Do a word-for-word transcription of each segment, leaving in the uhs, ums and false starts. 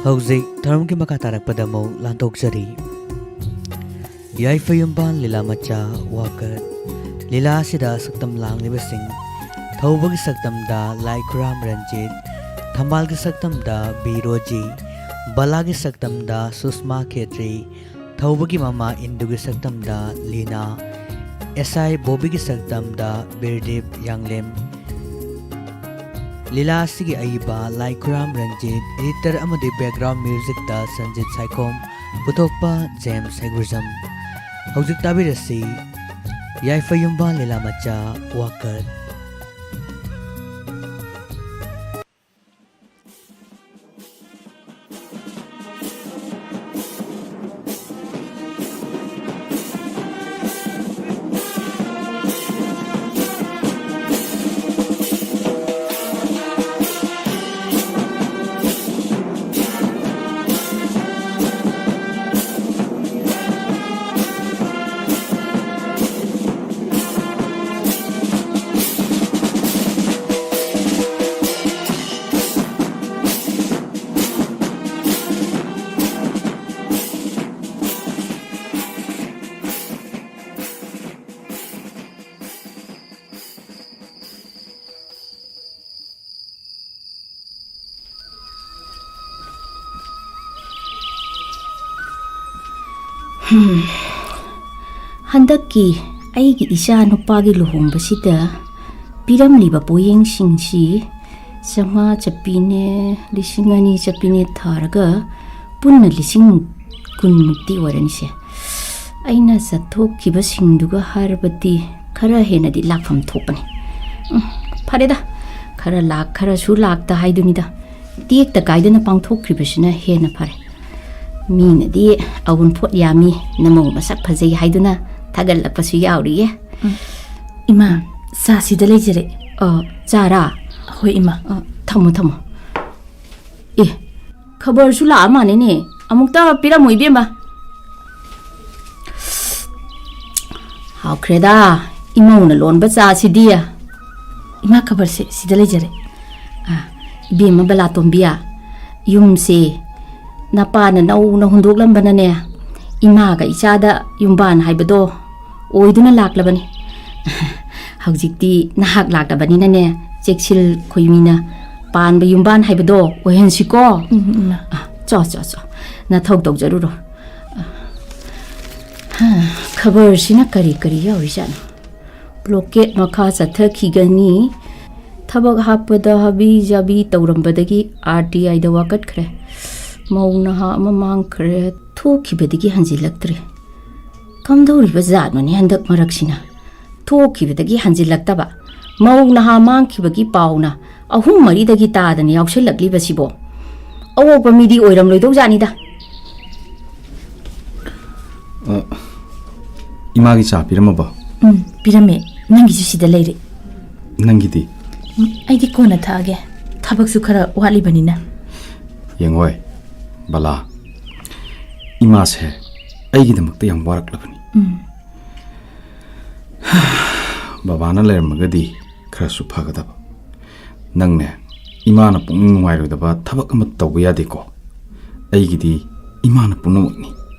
ꯍꯧꯖꯤꯛ ꯊꯧꯔꯝꯒꯤ ꯃꯈꯥ ꯇꯥꯔꯛꯄꯗ ꯑꯃꯨꯛ ꯂꯥꯟꯊꯣꯛꯆꯔꯤ꯫ ꯌꯥꯏꯐ ꯌꯨꯝꯕꯥꯜ ꯂꯤꯂꯥ ꯃꯆꯥ ꯋꯥꯀꯠ꯫ ꯂꯤꯂꯥ ꯑꯁꯤꯗ ꯁꯛꯇꯝ ꯂꯥꯡꯂꯤꯕꯁꯤꯡ: ꯊꯧꯕꯒꯤ ꯁꯛꯇꯝꯗ ꯂꯥꯏꯈꯨꯔꯥꯝ ꯔꯟꯖꯤꯠ, ꯊꯝꯕꯥꯜꯒꯤ ꯁꯛꯇꯝꯗ ꯕꯤ ꯔꯣꯖꯤ, ꯕꯂꯥꯒꯤ ꯁꯛꯇꯝꯗ ꯁꯨꯁꯃꯥ ꯈꯦꯇ꯭ꯔꯤ, ꯊꯧꯕꯒꯤ ꯃꯃꯥ ꯏꯟꯗꯨꯒꯤ ꯁꯛꯇꯝꯗ ꯂꯤꯅꯥ, ꯑꯦꯁ ꯑꯥꯏ ꯕꯣꯕꯤꯒꯤ ꯁꯛꯇꯝꯗ ꯕꯤꯔꯗꯤꯞ ꯌꯥꯡꯂꯦꯝ꯫ ꯂꯤꯂꯥ ꯑꯁꯤꯒꯤ ꯑꯏꯕ ꯂꯥꯏꯈꯨꯔꯥꯝ ꯔꯟꯖꯤꯠ, editor ꯑꯃꯗꯤ background musicꯇ ꯁꯟꯖꯤꯠ ꯁꯥꯏꯈꯣꯝ, ꯄꯨꯊꯣꯛꯄ ꯖꯦꯝꯁ ꯍꯩꯒ꯭ꯔꯨꯖꯝ꯫ ꯍꯧꯖꯤꯛ ꯇꯥꯕꯤꯔꯁꯤ ꯌꯥꯏꯐ ꯌꯨꯝꯕꯥꯜ ꯂꯤꯂꯥ ꯃꯆꯥ ꯋꯥꯀꯠ꯫ ꯍꯝ꯫ ꯍꯟꯗꯛꯀꯤ ꯑꯩꯒꯤ ꯏꯆꯥ ꯅꯨꯄꯥꯒꯤ ꯂꯨꯍꯣꯡꯕꯁꯤꯗ ꯄꯤꯔꯝꯂꯤꯕ ꯄꯣꯌꯦꯡꯁꯤꯡꯁꯤ ꯆꯥꯝꯃꯉꯥ ꯆꯞꯄꯤꯅꯦ, ꯂꯤꯁꯤꯡ ꯑꯅꯤ ꯆꯞꯄꯤꯅꯦ ꯊꯥꯔꯒ ꯄꯨꯟꯅ ꯂꯤꯁꯤꯡ ꯀꯨꯟꯃꯨꯛꯇꯤ ꯑꯣꯏꯔꯅꯤꯁꯦ꯫ ꯑꯩꯅ ꯆꯠꯊꯣꯛꯈꯤꯕꯁꯤꯡꯗꯨꯒ ꯍꯥꯏꯔꯕꯗꯤ ꯈꯔ ꯍꯦꯟꯅꯗꯤ ꯂꯥꯛꯐꯝ ꯊꯣꯛꯄꯅꯤ꯫ ꯎꯝ, ꯐꯔꯦꯗ, ꯈꯔ ꯂꯥꯛ ꯈꯔꯁꯨ ꯂꯥꯛꯇ ꯍꯥꯏꯗꯨꯅꯤꯗ꯫ ꯇꯦꯛꯇ ꯀꯥꯏꯗꯅ ꯄꯥꯡꯊꯣꯛꯈ꯭ꯔꯤꯕꯁꯤꯅ ꯍꯦꯟꯅ ꯐꯔꯦ꯫ ꯃꯤꯅꯗꯤ "ꯑꯋꯨꯟꯄꯣꯠ ꯌꯥꯝꯃꯤ, ꯅꯃꯧ ꯃꯁꯛ ꯐꯖꯩ" ꯍꯥꯏꯗꯨꯅ ꯊꯥꯒꯠꯂꯛꯄꯁꯨ ꯌꯥꯎꯔꯤꯌꯦ꯫ ꯎꯝ꯫ ꯏꯃꯥ, ꯆꯥ ꯁꯤꯗ ꯂꯩꯖꯔꯦ꯫ ꯑ, ꯆꯥꯔꯥ? ꯍꯣꯏ, ꯏꯃꯥ꯫ ꯑ, ꯊꯝꯃꯣ, ꯊꯝꯃꯣ꯫ ꯑꯦ, ꯈꯕꯔꯁꯨ ꯂꯥꯛꯑ ꯃꯥꯜꯂꯦꯅꯦ꯫ ꯑꯃꯨꯛꯇ ꯄꯤꯔꯝꯃꯣ, ꯏꯕꯦꯝꯃ꯫ ꯍꯥꯎꯈ꯭ꯔꯦꯗ, ꯏꯃꯧꯅ ꯂꯣꯟꯕ ꯆꯥꯁꯤꯗꯤ꯫ ꯏꯃꯥ, ꯈꯕꯔꯁꯦ ꯁꯤꯗ ꯂꯩꯖꯔꯦ꯫ ꯑ, ꯏꯕꯦꯝꯃ ꯕꯂꯥꯇꯣꯝꯕꯤ, ꯌꯨꯝꯁꯦ ꯅꯄꯥꯅ ꯅꯧꯅ ꯍꯨꯟꯗꯣꯛꯂꯝꯕꯅꯅꯦ, ꯏꯃꯥꯒ ꯏꯆꯥꯗ ꯌꯨꯝꯕꯥꯟ ꯍꯥꯏꯕꯗꯣ ꯑꯣꯏꯗꯨꯅ ꯂꯥꯛꯂꯕꯅꯤ꯫ ꯍꯧꯖꯤꯛꯇꯤ ꯅꯍꯥꯛ ꯂꯥꯛꯂꯕꯅꯤꯅꯅꯦ, ꯆꯦꯛꯁꯤꯜ ꯈꯣꯏꯃꯤꯅ ꯄꯥꯟꯕ ꯌꯨꯝꯕꯥꯟ ꯍꯥꯏꯕꯗꯣ ꯑꯣꯏꯍꯟꯁꯤꯀꯣ꯫ ꯎꯝ, ꯏꯃꯥ꯫ ꯑ, ꯆꯣ, ꯆꯣ, ꯆꯣ꯫ ꯅꯊꯧ ꯇꯧꯖꯔꯨꯔꯣ꯫ ꯍꯥ, ꯈꯕꯔꯁꯤꯅ ꯀꯔꯤ ꯀꯔꯤ ꯌꯥꯎꯔꯤꯖꯥꯠꯅꯣ? ꯕ꯭ꯂꯣꯀꯦꯠ ꯃꯈꯥ ꯆꯠꯊꯈꯤꯒꯅꯤ꯫ ꯊꯕꯛ ꯍꯥꯞꯄꯗ ꯍꯥꯕꯤ ꯖꯥꯕꯤ ꯇꯧꯔꯝꯕꯗꯒꯤ ꯑꯥꯔ ꯇꯤ ꯑꯥꯏꯗ ꯋꯥꯀꯠꯈ꯭ꯔꯦ꯫ ꯃꯧ ꯅꯍꯥ ꯑꯃ ꯃꯥꯡꯈ꯭ꯔꯦ꯫ ꯊꯣꯛꯈꯤꯕꯗꯒꯤ ꯍꯟꯖꯤꯜꯂꯛꯇ꯭ꯔꯦ꯫ ꯀꯝꯗꯧꯔꯤꯕ ꯖꯥꯠꯅꯣꯅꯦ ꯍꯟꯗꯛ ꯃꯔꯛꯁꯤꯅ? ꯊꯣꯛꯈꯤꯕꯗꯒꯤ ꯍꯟꯖꯤꯜꯂꯛꯇꯕ, ꯃꯧ ꯅꯍꯥ ꯃꯥꯡꯈꯤꯕꯒꯤ ꯄꯥꯎꯅ ꯑꯍꯨꯝ ꯃꯔꯤꯗꯒꯤ ꯇꯥꯗꯅ ꯌꯥꯎꯁꯜꯂꯛꯂꯤꯕꯁꯤꯕꯣ? ꯑꯋꯣꯛꯄ ꯃꯤꯗꯤ ꯑꯣꯏꯔꯝꯂꯣꯏꯗꯧ ꯖꯥꯠꯅꯤꯗ꯫ ꯑ, ꯏꯃꯥꯒꯤ ꯆꯥ ꯄꯤꯔꯝꯃꯕꯣ? ꯎꯝ, ꯄꯤꯔꯝꯃꯦ꯫ ꯅꯪꯒꯤꯁꯨ ꯁꯤꯗ ꯂꯩꯔꯦ꯫ ꯅꯪꯒꯤꯗꯤ? ꯎꯝ, ꯑꯩꯗꯤ ꯀꯣꯟꯅ ꯊꯛꯑꯒꯦ꯫ ꯊꯕꯛꯁꯨ ꯈꯔ ꯋꯥꯠꯂꯤꯕꯅꯤꯅ꯫ ꯌꯦꯡꯉꯣꯏ, ꯕꯂꯥ, ꯏꯃꯥꯁꯦ ꯑꯩꯒꯤꯗꯃꯛꯇ ꯌꯥꯝ ꯋꯥꯔꯛꯂꯕꯅꯤ꯫ ꯎꯝ꯫ ꯕꯕꯥꯅ ꯂꯩꯔꯝꯃꯒꯗꯤ ꯈꯔꯁꯨ ꯐꯒꯗꯕ꯫ ꯅꯪꯅꯦ, ꯏꯃꯥꯅ ꯄꯨꯛꯅꯤꯡ ꯅꯨꯡꯉꯥꯏꯔꯣꯏꯗꯕ ꯊꯕꯛ ꯑꯃ ꯇꯧꯕ ꯌꯥꯗꯦꯀꯣ꯫ ꯑꯩꯒꯤꯗꯤ ꯏꯃꯥꯅ ꯄꯨꯝꯅꯃꯛꯅꯤ꯫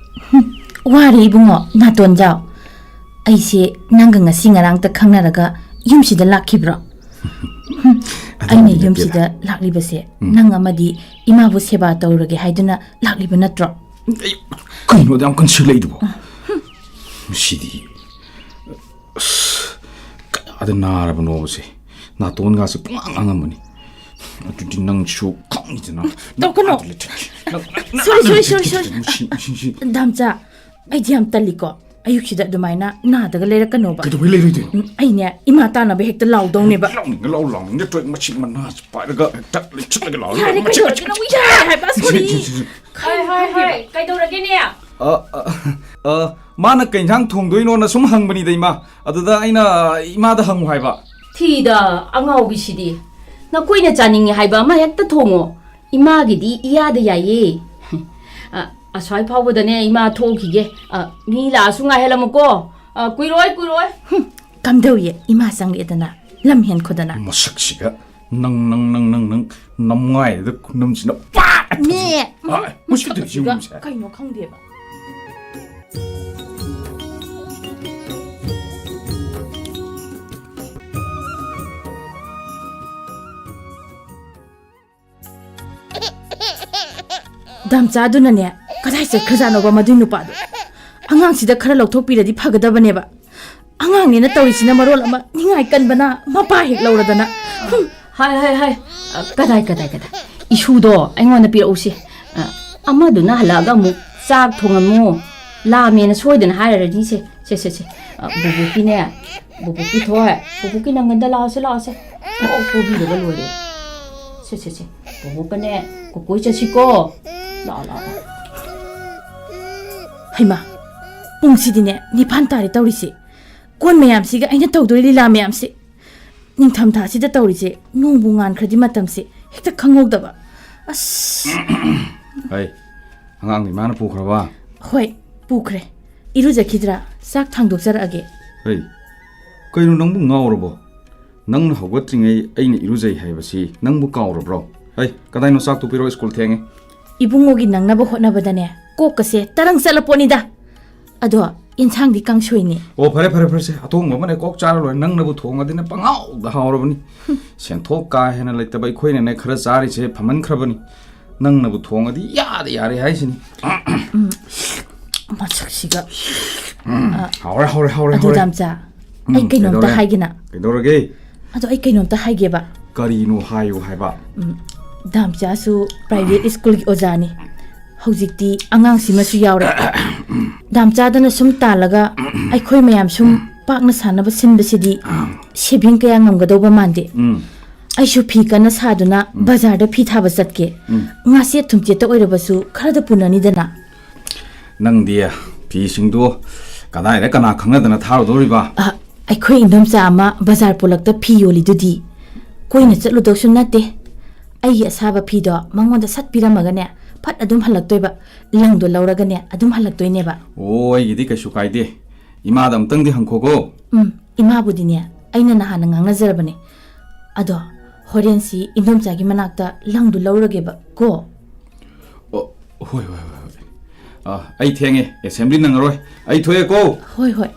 ꯍꯨꯝ, ꯋꯥꯔꯦ ꯏꯕꯨꯡꯉꯣ, ꯅꯥꯇꯣꯟꯖꯥꯎ꯫ ꯑꯩꯁꯦ ꯅꯪꯒ ꯉꯁꯤ ꯉꯔꯥꯡꯇ ꯈꯪꯅꯔꯒ ꯌꯨꯝꯁꯤꯗ ꯂꯥꯛꯈꯤꯕ꯭ꯔꯣ? ꯍꯨꯝ, ꯑꯗꯨꯕꯨꯗꯤ ꯑꯩꯅ ꯅꯠꯇꯦꯗ꯫ ꯌꯨꯝꯁꯤꯗ ꯂꯥꯛꯂꯤꯕꯁꯦ ꯎꯝ꯫ ꯅꯪ ꯑꯃꯗꯤ ꯏꯃꯥꯕꯨ ꯁꯦꯕꯥ ꯇꯧꯔꯒꯦ ꯍꯥꯏꯗꯨꯅ ꯂꯥꯛꯂꯤꯕ ꯅꯠꯇ꯭ꯔꯣ? ꯑꯩ ꯀꯩꯅꯣ ꯑꯗꯨ ꯌꯥꯝ ꯀꯟꯁꯤꯜꯂꯛꯏꯗꯨꯕꯣ? ꯃꯁꯤꯗꯤ ꯑꯁ, ꯀꯌꯥꯗ ꯅꯥꯔꯕꯅꯣꯕꯁꯦ? ꯅꯥꯇꯣꯟꯒꯥꯁꯦ ꯄꯨꯡꯉꯥꯡ ꯉꯥꯡꯉꯝꯕꯅꯤ꯫ ꯑꯗꯨꯗꯤ ꯅꯪꯁꯨ ꯈꯪꯉꯤꯗꯅ꯫ ꯇꯧꯀꯅꯣ꯫ ꯅꯪ ꯑꯥꯗ ꯂꯩꯊꯣꯛꯀꯦ꯫ ꯅꯪ ꯁꯣꯔꯤ, ꯁꯣꯔꯤ, ꯁꯣꯔꯤ, ꯁꯣꯔꯤ꯫ ꯃꯁꯤ, ꯃꯁꯤ, ꯃꯁꯤ꯫ ꯗꯥꯝꯆꯥ, ꯑꯩꯗꯤ ꯌꯥꯝ ꯇꯜꯂꯤꯀꯣ꯫ ꯑꯌꯨꯛꯁꯤꯗ ꯑꯗꯨꯃꯥꯏꯅ ꯅꯥꯗꯒ ꯂꯩꯔꯛꯀꯅꯣꯕ꯫ ꯀꯩꯗꯧꯕꯩ ꯂꯩꯔꯣꯏꯗꯣꯏꯅꯣ? ꯎꯝ, ꯑꯩꯅꯦ, ꯏꯃꯥ ꯇꯥꯟꯅꯕ ꯍꯦꯛꯇ ꯂꯥꯎꯗꯧꯅꯦꯕ꯫ ꯂꯥꯎꯅꯤꯡꯉ ꯂꯥꯎ, ꯂꯥꯎꯅꯤꯡꯗ꯭ꯔ ꯇꯣꯛꯑꯦ, ꯃꯁꯤ ꯃꯅꯥꯁꯦ ꯄꯥꯏꯔꯒ ꯍꯦꯛꯇ ꯂꯩꯆꯠꯂꯒ ꯂꯥꯎ꯫ ꯌꯥꯔꯦ, ꯃꯁꯤ, ꯀꯩꯗꯧꯔꯒꯦ? ꯃꯁꯤ, ꯅꯪ ꯌꯥꯔꯦ ꯍꯥꯏꯕ, ꯁꯤ, ꯁꯣꯔꯤ꯫ ꯁꯤ, ꯁꯤ, ꯁꯤ꯫ ꯍꯣꯏ, ꯍꯣꯏ, ꯍꯣꯏ꯫ ꯀꯩꯗꯧꯔꯒꯦꯅꯦ? ꯑ, ꯑ, ꯑ, ꯃꯥꯅ ꯀꯩ ꯏꯟꯁꯥꯡ ꯊꯣꯡꯗꯣꯏꯅꯣꯅ ꯁꯨꯝ ꯍꯪꯕꯅꯤꯗ, ꯏꯃꯥ꯫ ꯑꯗꯨꯗ ꯑꯩꯅ ꯏꯃꯥꯗ ꯍꯪꯉꯨ ꯍꯥꯏꯕ꯫ ꯊꯤꯗ, ꯑꯉꯥꯎꯕꯤꯁꯤꯗꯤ꯫ ꯅꯈꯣꯏꯅ ꯆꯥꯅꯤꯡꯉꯦ ꯍꯥꯏꯕ ꯑꯃ ꯍꯦꯛꯇ ꯊꯣꯡꯉꯣ꯫ ꯏꯃꯥꯒꯤꯗꯤ ꯏꯌꯥꯗ ꯌꯥꯏꯌꯦ꯫ ꯑ, ꯑꯁ꯭ꯋꯥꯏ ꯐꯥꯎꯕꯗꯅꯦ ꯏꯃꯥ ꯊꯣꯛꯈꯤꯒꯦ꯫ ꯑ, ꯃꯤ ꯂꯥꯛꯑꯁꯨ ꯉꯥꯏꯍꯜꯂꯝꯃꯨꯀꯣ꯫ ꯑ, ꯀꯨꯏꯔꯣꯏ, ꯀꯨꯏꯔꯣꯏ꯫ ꯍꯨꯝ, ꯀꯝꯗꯧꯏ? ꯏꯃꯥ ꯆꯪꯂꯛꯑꯦꯗꯅ, ꯂꯝ ꯍꯦꯟꯈꯣꯗꯅ꯫ ꯃꯁꯛꯁꯤꯒ ꯅꯪ, ꯅꯪ, ꯅꯪ, ꯅꯪ, ꯅꯪ, ꯅꯃꯥꯏꯗꯨꯗ ꯈꯨꯅꯝꯁꯤꯅ ꯄꯥꯛ! ꯃꯤ! ꯑꯥ, ꯃꯨꯁꯤꯠꯇꯨꯗꯤ ꯁꯤ ꯃꯨꯁꯤꯠꯁꯤꯒ ꯌꯨꯝꯁꯦ꯫ ꯀꯩꯅꯣ ꯈꯪꯗꯦꯕ꯫ ꯗꯥꯝꯆꯥꯗꯨꯅꯅꯦ, ꯀꯗꯥꯏ ꯆꯠꯈ꯭ꯔꯖꯥꯠꯅꯣꯕ ꯃꯗꯨꯏ ꯅꯨꯄꯥꯗꯣ? ꯑꯉꯥꯡꯁꯤꯗ ꯈꯔ ꯂꯧꯊꯣꯛꯄꯤꯔꯗꯤ ꯐꯒꯗꯕꯅꯦꯕ꯫ ꯑꯉꯥꯡꯅꯦꯅ ꯇꯧꯔꯤꯁꯤꯅ ꯃꯔꯣꯜ ꯑꯃ ꯅꯤꯡꯉꯥꯏ ꯀꯟꯕꯅ ꯃꯄꯥ ꯍꯦꯛ ꯂꯧꯔꯗꯅ꯫ ꯍꯨꯝ꯫ ꯍꯥꯏ, ꯍꯥꯏ, ꯍꯥꯏ꯫ ꯑ, ꯀꯗꯥꯏ, ꯀꯗꯥꯏ, ꯀꯗꯥꯏ? ꯏꯁꯨꯗꯣ ꯑꯩꯉꯣꯟꯗ ꯄꯤꯔꯛꯎꯁꯦ꯫ ꯑ, ꯑꯃꯗꯨꯅ ꯍꯜꯂꯛꯑꯒ ꯑꯃꯨꯛ ꯆꯥꯛ ꯊꯣꯡꯉꯝꯃꯣ, ꯂꯥꯝꯃꯦꯅ ꯁꯣꯏꯗꯅ ꯍꯥꯏꯔꯔꯅꯤꯁꯦ꯫ ꯁꯦ, ꯁꯦ, ꯁꯦ꯫ ꯑ, ꯕꯨꯕꯣꯛꯀꯤꯅꯦ, ꯕꯨꯕꯣꯛꯀꯤ ꯊꯣꯏ, ꯕꯨꯕꯣꯛꯀꯤ ꯅꯪꯒꯟꯗ ꯂꯥꯛꯑꯣꯁꯦ, ꯂꯥꯛꯑꯣꯁꯦ꯫ ꯀꯣꯛ ꯄꯣꯕꯤꯔꯒ ꯂꯣꯏꯔꯦ꯫ ꯁꯦ, ꯁꯦ, ꯁꯦ꯫ ꯕꯨꯕꯣꯛꯀꯅꯦ, ꯀꯣꯀꯣꯏ ꯆꯠꯁꯤꯀꯣ꯫ ꯂꯥꯛꯑꯣ, ꯂꯥꯛꯑꯣ, ꯂꯥꯛꯑꯣ꯫ ꯍꯩꯃꯥ, ꯄꯨꯡꯁꯤꯗꯤꯅꯦ, ꯅꯤꯄꯥꯟ ꯇꯥꯔꯦ ꯇꯧꯔꯤꯁꯦ꯫ ꯀꯣꯟ ꯃꯌꯥꯝꯁꯤꯒ ꯑꯩꯅ ꯇꯧꯗꯣꯏ ꯂꯤꯂꯥ ꯃꯌꯥꯝꯁꯦ꯫ ꯅꯤꯡꯊꯝꯊꯥꯁꯤꯗ ꯇꯧꯔꯤꯁꯦ, ꯅꯣꯡꯕꯨ ꯉꯥꯟꯈ꯭ꯔꯗꯤ ꯃꯇꯝꯁꯦ ꯍꯦꯛꯇ ꯈꯪꯍꯧꯗꯕ꯫ ꯑꯁ! ꯍꯩ, ꯑꯉꯥꯡꯗꯤ ꯃꯥꯅ ꯄꯨꯈ꯭ꯔꯕ? ꯍꯣꯏ, ꯄꯨꯈ꯭ꯔꯦ꯫ ꯏꯔꯨꯖꯈꯤꯗ꯭ꯔꯥ? ꯆꯥꯛ ꯊꯥꯡꯗꯣꯛꯆꯔꯛꯑꯒꯦ꯫ ꯍꯩ, ꯀꯩꯅꯣ ꯅꯪꯕꯨ ꯉꯥꯎꯔꯕꯣ? ꯅꯪꯅ ꯍꯧꯒꯠꯇ꯭ꯔꯤꯉꯩ ꯑꯩꯅ ꯏꯔꯨꯖꯩ ꯍꯥꯏꯕꯁꯤ ꯅꯪꯕꯨ ꯀꯥꯎꯔꯕ꯭ꯔꯣ? ꯍꯩ, ꯀꯗꯥꯏꯅꯣ ꯆꯥꯛꯇꯨ ꯄꯤꯔꯛꯑꯣ, ꯁ꯭ꯀꯨꯜ ꯊꯦꯡꯉꯦ꯫ ꯏꯕꯨꯡꯉꯣꯒꯤ ꯅꯪꯅꯕ ꯍꯣꯠꯅꯕꯗꯅꯦ, ꯀꯣꯛꯀꯁꯦ ꯇꯔꯪ ꯆꯠꯂ ꯄꯣꯠꯅꯤꯗ꯫ ꯑꯗꯣ ꯏꯟꯁꯥꯡꯗꯤ ꯀꯥꯡꯁꯣꯏꯅꯤ꯫ ꯑꯣ, ꯐꯔꯦ, ꯐꯔꯦ, ꯐꯔꯦꯁꯦ꯫ ꯑꯊꯣꯡꯕ ꯑꯃꯅꯦ ꯀꯣꯛ ꯆꯥꯔ ꯂꯣꯏꯔꯦ꯫ ꯅꯪꯅꯕꯨ ꯊꯣꯡꯉꯗꯤꯅꯦ ꯄꯪꯍꯥꯎꯗ ꯍꯥꯎꯔꯕꯅꯤ꯫ ꯁꯦꯟꯊꯣꯛ ꯀꯥ ꯍꯦꯟꯅ ꯂꯩꯇꯕ ꯑꯩꯈꯣꯏꯅꯅꯦ ꯈꯔ ꯆꯥꯔꯤꯁꯦ ꯐꯃꯟꯈ꯭ꯔꯕꯅꯤ꯫ ꯅꯪꯅꯕꯨ ꯊꯣꯡꯉꯗꯤ ꯌꯥꯗ ꯌꯥꯔꯦ ꯍꯥꯏꯁꯤꯅꯤ꯫ ꯎꯝ, ꯃꯁꯛꯁꯤꯒ꯫ ꯎꯝ, ꯍꯥꯎꯔꯦ, ꯍꯥꯎꯔꯦ, ꯍꯥꯎꯔꯦ, ꯑꯗꯨ ꯍꯥꯎꯔꯦ꯫ ꯗꯥꯝꯆꯥ, ꯎꯝ, ꯑꯩ ꯀꯩꯅꯣꯝꯇ ꯀꯩꯗꯧꯔꯦ? ꯍꯥꯏꯒꯦꯅ꯫ ꯀꯩꯗꯧꯔꯒꯦ? ꯑꯗꯣ ꯑꯩ ꯀꯩꯅꯣꯝꯇ ꯍꯥꯏꯒꯦꯕ꯫ ꯀꯔꯤꯅꯣ ꯍꯥꯏꯌꯨ ꯍꯥꯏꯕ? ꯎꯝ, ꯗꯥꯝꯆꯥꯁꯨ private schoolꯒꯤ ꯑꯣꯖꯥꯅꯤ꯫ ꯍꯧꯖꯤꯛꯇꯤ ꯑꯉꯥꯡꯁꯤꯃꯁꯨ ꯌꯥꯎꯔꯦ꯫ ꯗꯥꯝꯆꯥꯗꯅ ꯁꯨꯝ ꯇꯥꯜꯂꯒ ꯑꯩꯈꯣꯏ ꯃꯌꯥꯝ ꯁꯨꯝ ꯄꯥꯛꯅ ꯁꯥꯟꯅꯕ ꯁꯤꯟꯕꯁꯤꯗꯤ saving ꯀꯌꯥ ꯉꯝꯒꯗꯧꯕ ꯃꯥꯟꯗꯦ꯫ ꯎꯝ꯫ ꯑꯩꯁꯨ ꯐꯤ ꯀꯟꯅ ꯁꯥꯗꯨꯅ ꯎꯝ꯫ ꯕꯖꯥꯔꯗ ꯐꯤ ꯊꯥꯕ ꯆꯠꯀꯦ꯫ ꯎꯝ꯫ ꯉꯥꯆꯦꯠ ꯊꯨꯝꯆꯦꯠꯇ ꯑꯣꯏꯔꯕꯁꯨ ꯈꯔꯗ ꯄꯨꯅꯅꯤꯗꯅ꯫ ꯅꯪꯗꯤ ꯐꯤꯁꯤꯡꯗꯣ ꯀꯗꯥꯏꯗ ꯀꯅꯥ ꯈꯪꯅꯗꯅ ꯊꯥꯔꯨꯗꯧꯔꯤꯕ? ꯑ, ꯑꯩꯈꯣꯏ ꯏꯟꯗꯣꯝꯆꯥ ꯑꯃ ꯕꯖꯥꯔ ꯄꯣꯂꯛꯇ ꯐꯤ ꯌꯣꯜꯂꯤꯗꯨꯗꯤ꯫ ꯀꯣꯏꯅ ꯆꯠꯂꯨꯗꯧꯁꯨ ꯅꯠꯇꯦ꯫ ꯑꯩꯒꯤ ꯑꯁꯥꯕ ꯐꯤꯗꯣ ꯃꯉꯣꯟꯗ ꯁꯠ ꯄꯤꯔꯝꯃꯒꯅꯦ, ꯐꯠ ꯑꯗꯨꯝ ꯍꯜꯂꯛꯇꯣꯏꯕ꯫ ꯂꯪꯗꯣ ꯂꯧꯔꯒꯅꯦ, ꯑꯗꯨꯝ ꯍꯜꯂꯛꯇꯣꯏꯅꯦꯕ꯫ ꯑꯣ, ꯑꯩꯒꯤꯗꯤ ꯀꯩꯁꯨ ꯀꯥꯏꯗꯦ꯫ ꯏꯃꯥꯗ ꯑꯝꯇꯪꯗꯤ ꯍꯪꯈꯣꯀꯣ꯫ ꯎꯝ, ꯏꯃꯥꯕꯨꯗꯤꯅꯦ, ꯑꯩꯅ ꯅꯍꯥꯟꯅ ꯉꯥꯡꯅꯖꯔꯕꯅꯦ꯫ ꯑꯗꯣ ꯍꯣꯔꯦꯟꯁꯤ ꯏꯟꯗꯣꯝꯆꯥꯒꯤ ꯃꯅꯥꯛꯇ ꯂꯪꯗꯨ ꯂꯧꯔꯒꯦꯕ ꯀꯣ꯫ ꯑꯣ, ꯍꯣꯏ, ꯍꯣꯏ, ꯍꯣꯏ, ꯍꯣꯏ꯫ ꯑ, ꯑꯩ ꯊꯦꯡꯉꯦ, ꯑꯦꯁꯦꯝꯕ꯭ꯂꯤ ꯅꯪꯉꯔꯣꯏ꯫ ꯑꯩ ꯊꯣꯛꯑꯦꯀꯣ꯫ ꯍꯣꯏ, ꯍꯣꯏ꯫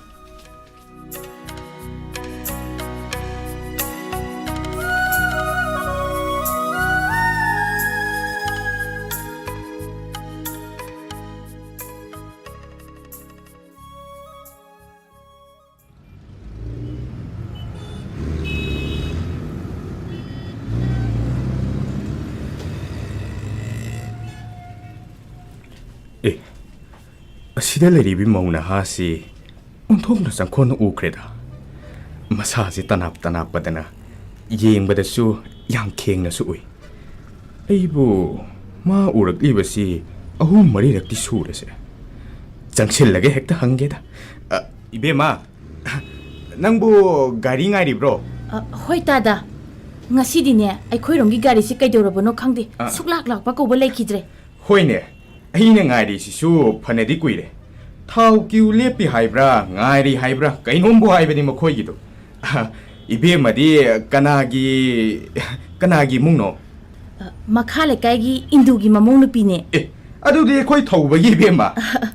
ꯑꯦ, ꯑꯁꯤꯗ ꯂꯩꯔꯤꯕꯤ ꯃꯧ ꯅꯍꯥꯁꯤ ꯑꯣꯟꯊꯣꯛꯅ ꯆꯪꯈꯣꯟꯅ ꯎꯈ꯭ꯔꯦꯗ꯫ ꯃꯁꯥꯁꯤ ꯇꯅꯥꯞ ꯇꯅꯥꯞꯄꯗꯅ ꯌꯦꯡꯕꯗꯁꯨ ꯌꯥꯝ ꯈꯦꯡꯅꯁꯨ ꯎꯏ꯫ ꯑꯩꯕꯨ ꯃꯥ ꯎꯔꯛꯂꯤꯕꯁꯤ ꯑꯍꯨꯝ ꯃꯔꯤꯔꯛꯇꯤ ꯁꯨꯔꯦꯁꯦ꯫ ꯆꯪꯁꯤꯜꯂꯒ ꯍꯦꯛꯇ ꯍꯪꯒꯦꯗ꯫ ꯑ, ꯏꯕꯦꯝꯃ, ꯅꯪꯕꯨ ꯒꯥꯔꯤ ꯉꯥꯏꯔꯤꯕ꯭ꯔꯣ? ꯑ, ꯍꯣꯏ, ꯇꯥꯗ꯫ ꯉꯁꯤꯗꯤꯅꯦ, ꯑꯩꯈꯣꯏꯔꯣꯝꯒꯤ ꯒꯥꯔꯤꯁꯤ ꯀꯩꯗꯧꯔꯕꯅꯣ ꯈꯪꯗꯦ꯫ ꯑ꯫ ꯁꯨꯛꯂꯥꯛ ꯂꯥꯛꯄ ꯀꯧꯕ ꯂꯩꯈꯤꯗ꯭ꯔꯦ꯫ ꯍꯣꯏꯅꯦ, ꯑꯩꯅ ꯉꯥꯏꯔꯤꯁꯤꯁꯨ ꯐꯅꯗꯤ ꯀꯨꯏꯔꯦ꯫ ꯊꯥꯎ ꯀ꯭ꯌꯨ ꯂꯦꯞꯄꯤ ꯍꯥꯏꯕ꯭ꯔꯥ, ꯉꯥꯏꯔꯤ ꯍꯥꯏꯕ꯭ꯔꯥ, ꯀꯩꯅꯣꯝꯕꯨ ꯍꯥꯏꯕꯅꯤ ꯃꯈꯣꯏꯒꯤꯗꯣ꯫ ꯑ, ꯏꯕꯦꯝꯃꯗꯤ ꯀꯅꯥꯒꯤ, ꯀꯅꯥꯒꯤ ꯏꯃꯨꯡꯅꯣ? ꯑ, ꯃꯈꯥ ꯂꯩꯀꯥꯏꯒꯤ ꯏꯟꯗꯨꯒꯤ ꯃꯃꯧ ꯅꯨꯄꯤꯅꯦ꯫ ꯑꯦ, ꯑꯗꯨꯗꯤ ꯑꯩꯈꯣꯏ ꯊꯧꯕꯒꯤ ꯏꯕꯦꯝꯃ꯫